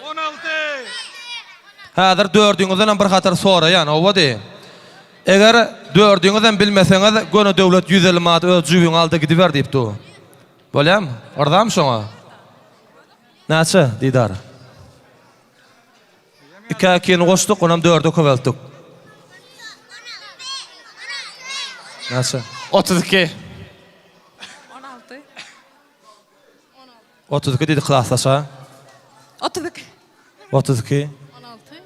16. Häzir dördüňizdenem bir hatar soraýan, oba diý. Eger dördüňizem bilmeseňiz, göni Döwlet 150 manat öz jübüňe al-da gidiber diýip dur. Bolýamy? Yrzamy şoňa? Näçe, Didar? Ikä ikini goşduk, onam dörde köpeltdik. Näçe? 32. 16. 32 diýdi klasdaşa. 32. 32. 16.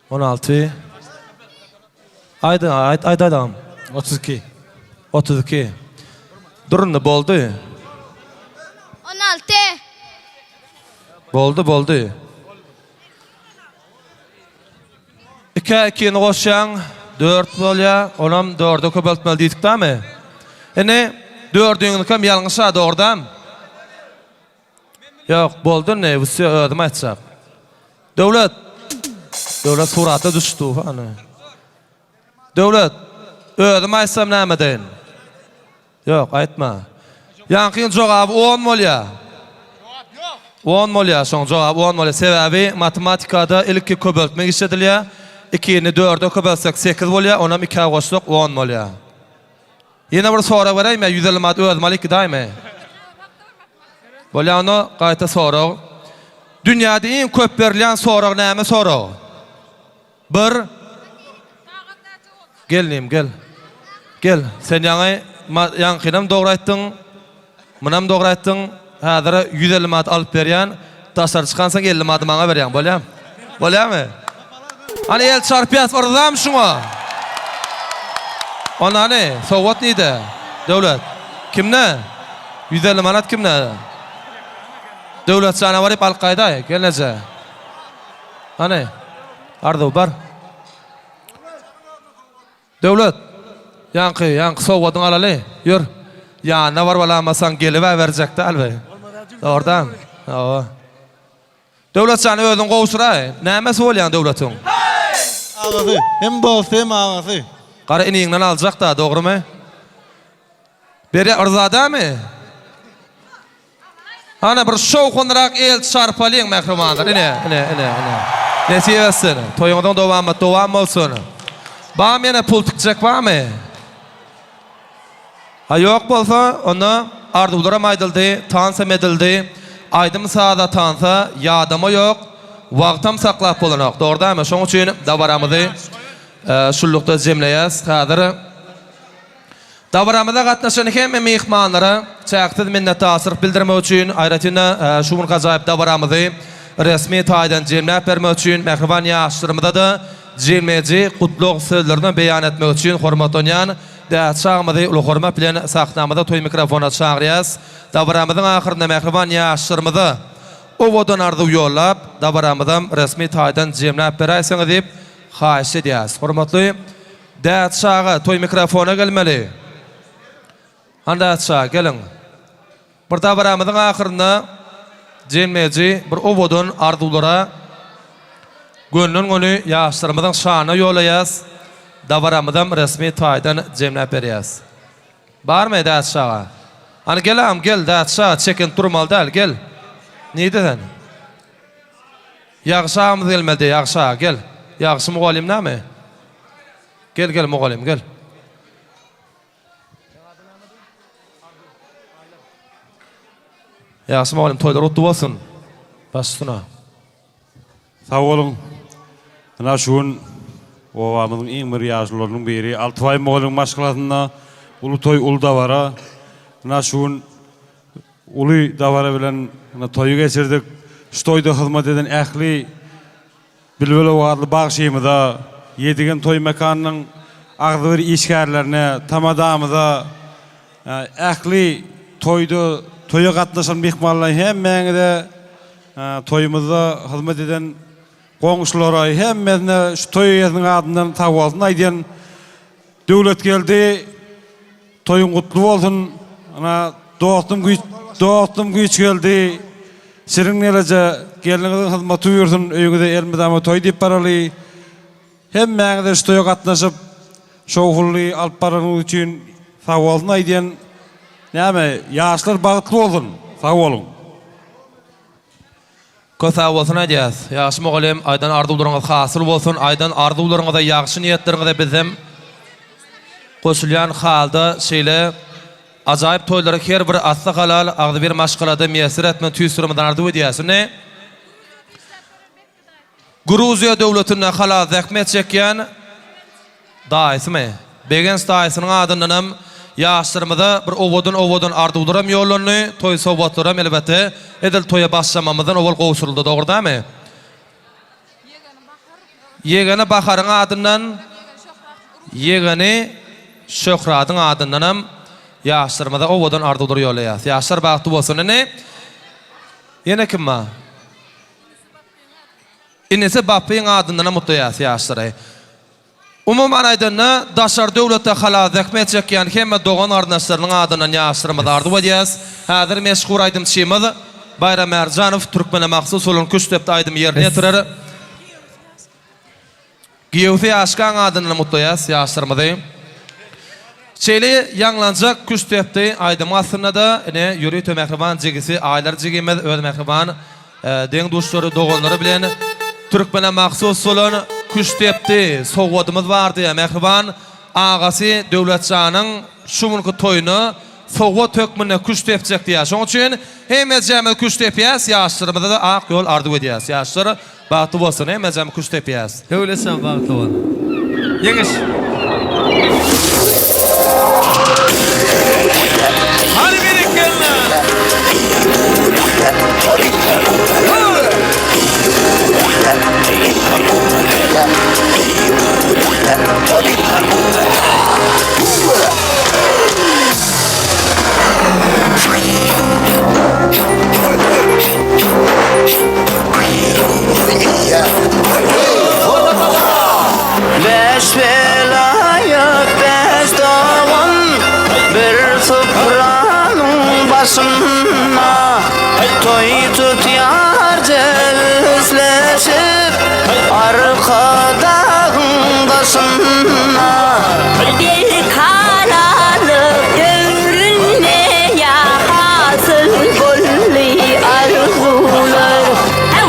16. Aýdy, aýt, aýt, aýt agam. 32. 32. Dur indi, boldy. 16. Boldy, boldy. Ikä ikini goşýaň, dört bolýar. Onam dörde köpeltmeli diýdik dämi? Indi dördüňizikem ýalňyş-a, dogry dämi? Ýok, boldy indi, wsýo, özüm aýtjak. Döwlet! Döwlet surata düşdi, hany. Döwlet, özüm aýtsam näme edeýin? Ýok, aýtma. Ýaňkyň jogaby on bolýar. On bolýar, şoň jogaby on bolýar. Sebäbi matematikada ilki köpeltmek işledilýär. Ikini dörde köpeltsek sekiz bolýar, onam ikä goşsak on bolýar. Ýene bir sorag beräýme, 150 manat özüm alyp gidäýme. Bolýar onda gaýta sorag. Dünýäde iň köp berilýän sorag näme sorag? Bir. Gel inim, gel. Gel. Sen ýaňy ýaňkynam dogry aýtdyň. Munam dogry aýtdyň. Häzir 150 manat alyp berýän. Daşary çykansoň 50 manady maňa berýäň, bolýamy? Bolýamy? Hany el çarpýas, yrzamy şuňa? Onda hany, sowgat nide? Döwlet. Kimde? 150 manat kimde? Döwlet jana baryp alyp gaýdaý, gelneje. Hany, Arzuw, bar. Döwlet, ýaňky, ýaňky sowgadyňy alaly. Ýör. Ýanyna baryp alamasaň gelib-ä berjek däl be. Dogrudan. Hawa. Döwlet jan özüň gowşuraý. Nämesi bolýaň Döwletiň? Agasy. Hem dosty hem agasy. Gara iniňden aljak-da, dogrumy? Berýä, yrza dämi? Hany bir şowhunrak el çarpalyň mähribanlar. Ine, ine, ine, ine. Nesip etsin. Toýuňyzyň dowamat dowam bolsun. Barmy ýene pul tikjek barmy? Ha ýok bolsa, onda arzuwlaram aýdyldy, tansam edildi. Aýdym-saza tansa ýadama ýok, wagtam saklap bolanok. Dogry dälmi? Şoň üçin dabaramyzy şunlukda jemleýäs. Häzir Dabaramyza gatnaşan hemme myhmanlara çäksiz minnetdarçylyk bildirmek üçin, aýratyn-da, şu günki ajaýyp dabaramyzy resmi taýdan jemläp bermek üçin mähriban ýaşlarymyza-da jemleýji gutlag sözlerini beýan etmek üçin hormatlanýan Dädçi agymyzy uly hormat bilen sahnamyza toý mikrofona çagyrýas. Dabaramyzyň ahyrynda mähriban ýaşlarymyza owadan arzuw ýollap, dabaramyzam resmi taýdan jemläp beräýseňiz diýip haýyş edýäs. Hormatly Dädçi aga, toý mikrofona gelmeli. Hany Dädçi aga, geliň. Bir dabaramyzyň ahyrynda jemleýji bir owadan arzuwlara gönden-göni ýaşlarymyzyň şanyna ýolaýas, dabaramyzam resmi taýdan jemläp berýäs. Barmy Dädçi aga? Hany gel agam, gel, Dädçi aga, çekinip durmaly däl, gel. Nirde sen? Ýagşy agamyz gelmedi, Ýagşy aga, gel. Ýagşy mugallym näme? Gel, gel, mugallym, gel. Ýagşy mugallym, toýlar gutly bolsun. Baş üstüne. Sag boluň. Ynha şu gün obamyzyň iň bir ýaşulularynyň biri Altybaý mugallymyň maşgalasynda uly toý, uly dabara. Ynha şu gün Uly dabara bilen toýy geçirdik. Şu toýda hyzmat eden ähli bilbil owazly bagşymyza, Ýedigen toý mekanynyň agzybir işgärlerine, tamadamyza, ähli toýda toýa gatnaşan myhmanlara hemmäňize toýumyzda hyzmat eden goňşulara hemmesine şu toý eýesiniň adyndan sagbolsun aýdýan. Döwletgeldi Toýuň gutly bolsun ana dostum güýç dostum Güýçgeldi Şirin geleje gelniňiziň hyzmaty buýursyn öýüňize elmydama toý diýip baraly hemmäňize şu toýa gatnaşyp şowhunly alyp baranyňyz üçin sagbolsun aýdýan näme ýaşlar bagtly bolsun sag boluň. Köp sag bolsun aýdýas. Ýagşy mugallym aýdan arzuwlaryňyz hasyl bolsun aýdan arzuwlaryňyza ýagşy niýetleriňize bizem goşulýan halda şeýle ajaýyp toýlary her bir asly halal agzybir maşgalada miýesser etmegi tüýs ýüregimizden arzuw edýäs. Indi Gruziýa döwletinde halal zähmet çekýän Daýysymy? Begenç daýysynyň adyndanam ýaşlarymyza bir owadan-owadan arzuwlaram ýollandy, toý sowgatlaram elbetde edil toýa başlamamyzdan owal gowşuryldy, dogry dämi? Ýegeni Baharyň adyndan, ýegeni Şöhradyň adyndanam ýaşlarymyza owadan arzuwlar ýollaýas. Ýaşlar bagtly bolsun. Indi ýene kim bar? Inisi Bapbyň adyndanam gutlaýas ýaşlary. Umuman aýdanda, daşary döwletde halal zähmet çekýän hemme dogan-garyndaşlarynyň adyndan ýaşlarymyza arzuw edýäs. Häzir meşhur aýdymçymyz Baýram Ärjanow türkmene mahsus bolan küştdepdi aýdymy ýerine ýetirer. Giýewsi Ýaşkaň adyndan gutlaýas ýaşlarymyzy. Şeýle ýaňlanjak küştdepdi aýdymyň astynda-da ine ýörite mähriban jigisi Aýlar jigimiz öz mähriban Deň-duşlary, doganlary bilen türkmene mahsus bolan küştdepdi sowgadymyz bardy. Mähriban agasy Döwletjanyň şu günki toýuna sowgat hökmünde küşt depjek diýýär. Şonuň üçin hemmejämiz küşt depýäs, ýaşlarymyza-da ak ýol arzuw edýäs. Ýaşlar bagtly bolsun, hemmejämiz küşt depýäs. Döwletjan bagtly bol. Ýeňiş. Hany berekella. Bäş belaýa. başynda Toý tutýar jebisleşip Arkadagyň daşynda. Berkararlyk döwründe ýa hasyl boldy arzuwlar.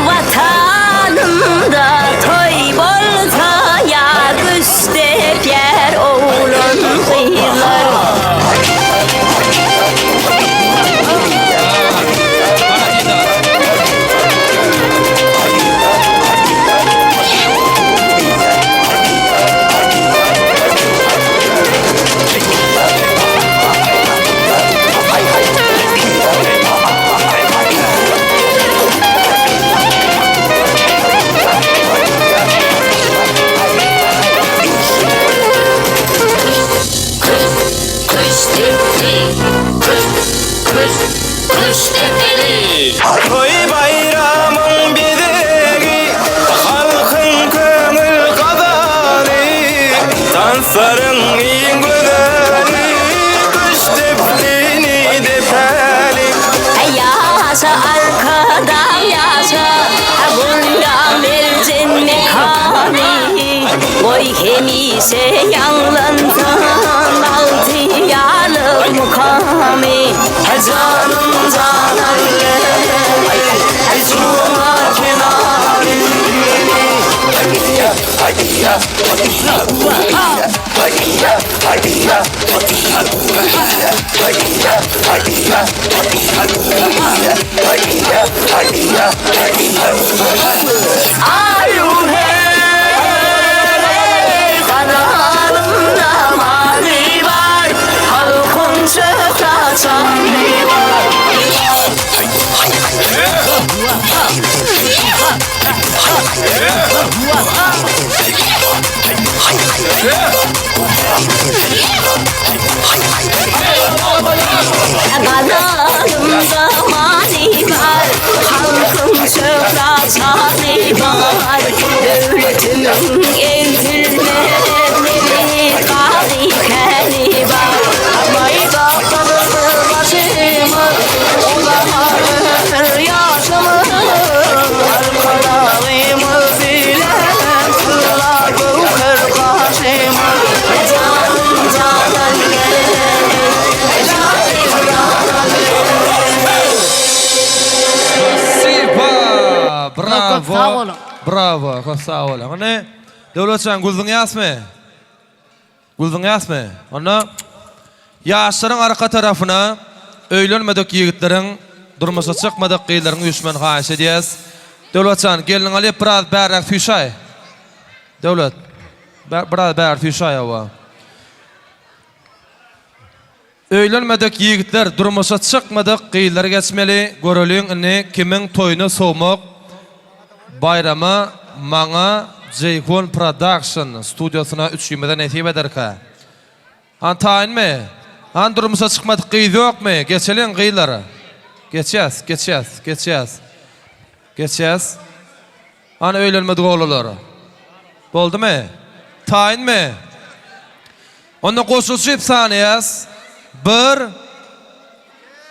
Watanymda toý bolsa ýa güçdepýär oglan gyzlar. Toý baýramyň bezegi, halkyň köňül gazany, Tanslaryň iň gözeli, Küştdepdini depäli. Ýaşa Arkadag ýaşa, Gunda merjen mekany, Goý hemişe ýaňlansyn bagtyýarlyk mukamy. Janym janan lebi, Juma kenary. Aýu-heý, kanalymda many bar, Halkyň şöhrat şany bar. Kanalymda many bar, Halkyň şöhrat şany bar, Döwletimiň egsilmez nebit gazy käni bar. Baýdaklardyr başymyz, Uzamaz ömür ýaşymyz, Arkadagymyz bilen Tylla göwher gaşymyz. Janym janan Spasiba! Bravo! Sag boluň. Bravo! Köp sag boluň. Indi Döwletjan güldiň ýasmy? Güldiň ýasmy? Onda ýaşlaryň arka tarapyna öýlenmedik ýigitleriň, durmuşa çykmadyk gyzlaryň üýşmegini haýyş edýäs. Döwletjan, gelniňi alyp biraz bärräk süýşäý. Döwlet, biraz bäri süýşäý hawa. Öýlenmedik ýigitler durmuşa çykmadyk gyzlar geçmeli göreliň indi kimiň toýuna sowmak baýramy maňa Jeýhun production studiýasyna üçimize nesip ederkä. Han taýynmy? Han durmuşa çykmadyk gyz ýokmy? Geçeliň gyzlar. Geçýäs, geçýäs, geçýäs. Geçýäs. Hany öýlenmedik oglanlar? Boldumy? Taýynmy? Onda goşulyşyp sanaýas. Bir,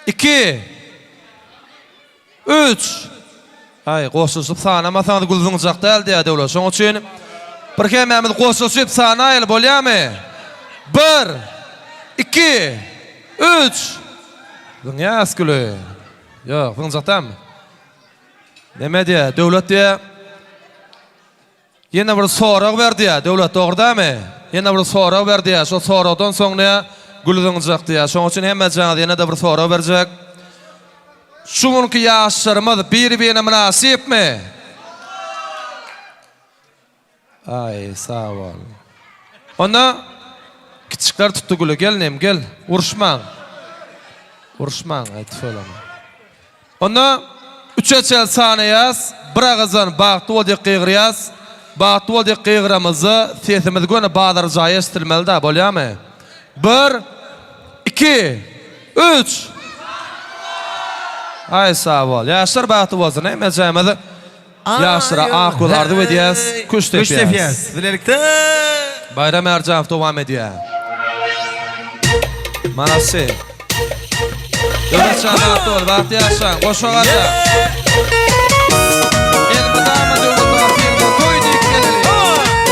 iki, üç. Aý, goşulyşyp sanamasaňyz gül zyňjak däl diýýär Döwlet. Şonuň üçin bir hemmämiz goşulyşyp sanaýaly, bolýarmy? Bir, iki, üç. Zyňýas güli. Ýok, zyňjak dälmi? Neme diýýär? Döwlet diýýär. Ýene bir sorag ber diýýär. Döwlet dogry dälmi? Ýene bir sorag ber diýýär. Şol soragdan soň diýýär, gül zyňjak diýýär. Şonuň üçin hemmejaňyz ýene-de bir sorag berjek. Şu günki ýaşlarymyz bir-birine mynasypmy? Aý, sag bol. Onda kiçikler tutdy güli. Gel inim, gel. Uruşmaň. Uruşmaň, aý tüweleme. Onda üçe çenli sanaýas, bir agyzdan bagtly bol diýip gygyrýas. Bagtly bol diýip gygyramyzda sesimiz göni bazar jaýa eşidilmeli-dä, bolýamy? Bir, iki, üç! Aý, sag bol. Ýaşlar bagtly bolsun, hemmejämiz Ýaşlara ak ýol arzuw edýäs, küşt depýäs. Bilelikde! Baýram Ärjanow dowam edýär. Manasy. Döwletjan bagtly bol, bagtly ýaşaň. Goşa gaza. Elmydama Döwlet aga filmde toý diýip geleli.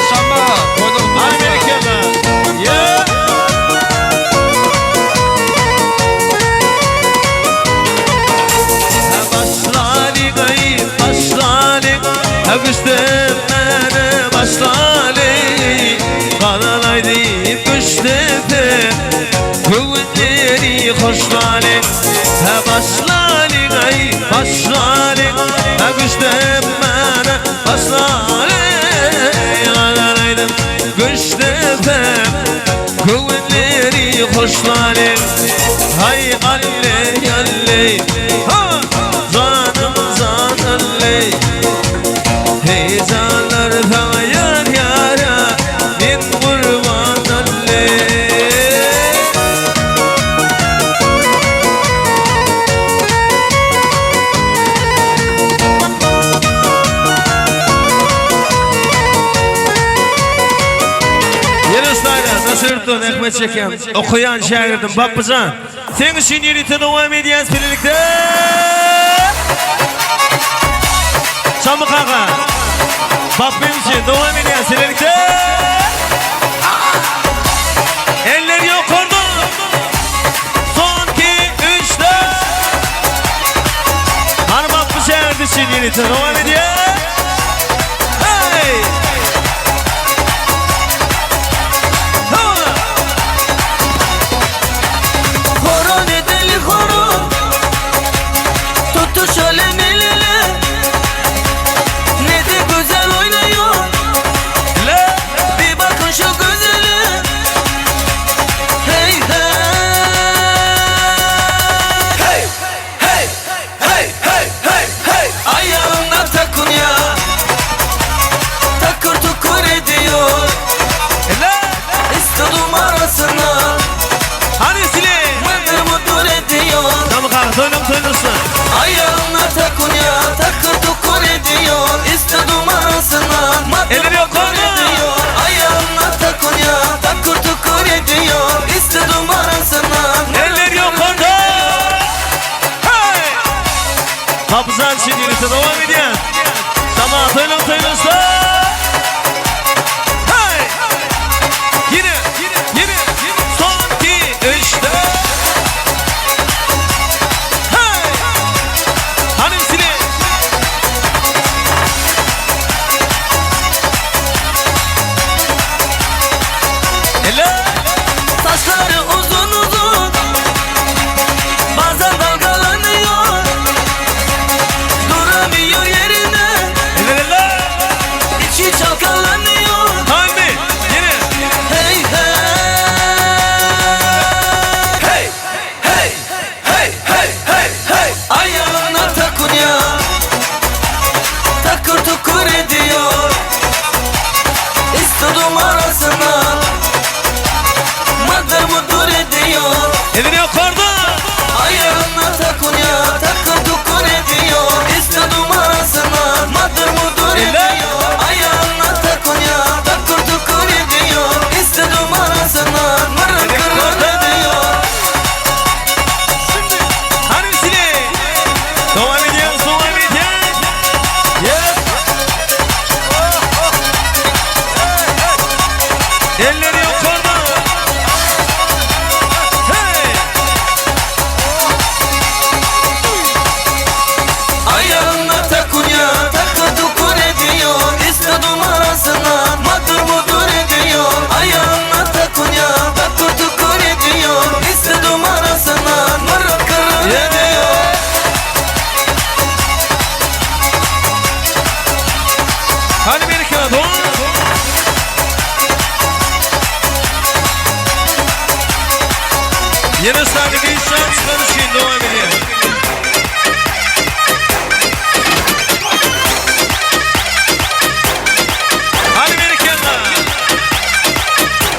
Şamma, toýda gutly bolsun. Berekella. Yeah. Başlalyň aý, başlalyň, Öpüşdirmäne başlalyň. Galan aýdyp güçdepe, Göwünleri hoşlalyň. Hä başlalyň aý, başlalyň, Öpüşdirmäne başlalyň. Galan aýdyp güçdepe, Göwünleri hoşlalyň. Haý alleý, alleý, ha! Janym jan alleý. Heý janlar saňa ýar ýara, Men gurban alleý. Ýene ustaýda, daşary ýurtdan zähmet çekýän, okaýan şägirdim Bapbyjan. Seň üçin ýörite dowam edýäs birlikde. Şammy kaka. Bapbym üçin dowam edýäs birlikde. Eller ýokarda. Son 2 3 4. Hany Bapby şägirdi üçin ýörite dowam edýäs. Hey! Horon edeli horon Tutuşalım el ele Ne de güzel oynuyor Bir bakın şu güzele Hey hey Hey hey hey hey hey hey Ayağına takunya Takır tukur ediyor İstedim arasına Hany sile. Mıdır mıdır ediyor Şammy kaka toýlaň toýlasyn. Ayağına takunya Takır tukur ediyor İstedim arasına Mıdır Eller mıdır ýokarda. ediyor Ayağına takunya Takır tukur ediyor İstedim arasına Eller ýokarda. Hey! Bapbyjan üçin ýörite dowam edýäs. Şammy toýlaň toýlasyn. Hey! Ýene, ýene, son 2 3 4. Hey! Hany sile. Eller. Saçları uzun uzun Bazen dalgalanıyor Duramıyor yerine Eller eller. İçi çalkalanıyor Hany, ýene. Hey hey Hey hey hey hey hey hey Ayağına takunya Takır tukur ediyor İstedim arasına Mıdır mıdır ediyor Eller ýokarda. Ayağına takunya Takır tukur ediyor İstedim arasına Mıdır mıdır ediyor Ayağına takunya Takır tukur ediyor İstedim arasına Mırın kırın ediyor Hany sile. Dowam edýäs, dowam edýäs. Yes. Oh, oh. Eller ýokarda. Hey! Ayağına takunya Takır tukur ediyor İstedim arasına Mıdır mıdır ediyor Ayağına takunya Takır tukur ediyor İstedim arasına Mırın kırın ediyor Hany berekella, dowam. Ýene sany Gülşen çykan üçin dowam edýär. Hany berekella.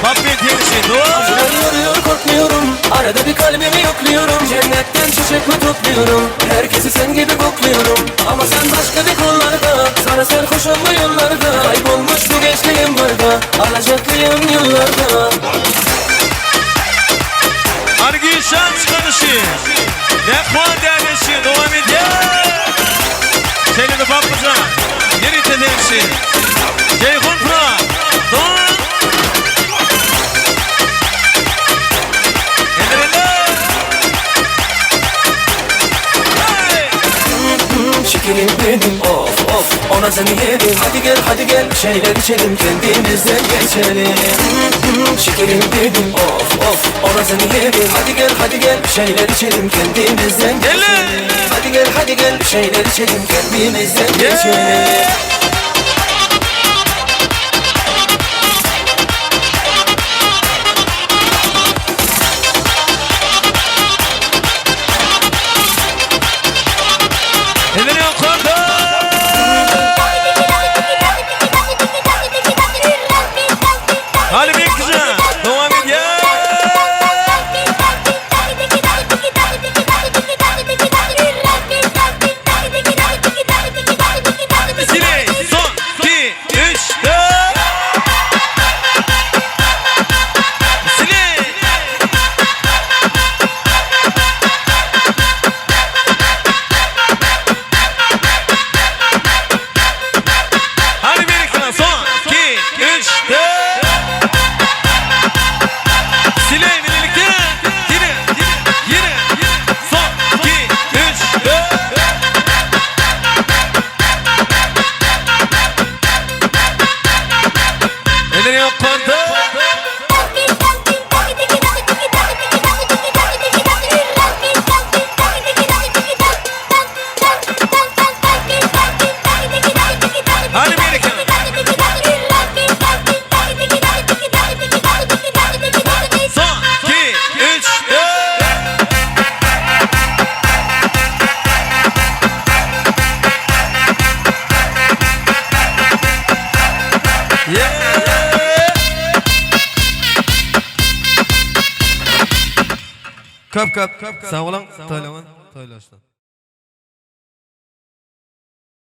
Bapby diýişi, dowam. Yoruyor korkmuyorum Arada bir kalbimi yokluyorum Cennetten çiçek mi topluyorum Herkesi sen gibi kokluyorum Ama sen başka bir kollarda Sana sarhoş olma yollarda Kaybolmuş bu gençliğim var da Alacaklıyım yıllarda Hany Gülşen çykan üçin. Myhman bäsleşigi dowam edýär. Şeýle-de Bapbyjan, ýörite seň üçin. Jeýhun Pro, Don. Şekerim benim of of ona seni yedim Hadi gel hadi gel bir şeyler içelim kendimizden geçelim Şekerim benim of of ona seni yedim Hadi gel hadi gel bir şeyler içelim kendimizden geçelim Hadi gel hadi gel bir şeyler içelim kendimizden geçelim Elleri yukarıda. Hadi bir kızım. Devam edýär. Sile, son, 2, 3, 4. Sile. Hadi bir ekran son 2 3 4 Sile birlikte yine yine son 2 3 4 Elleri yukarıda. Hadi bir ekran. Son 2 3 4 Köp köp sag boluň, toýlaňyz, toýlaşsyn.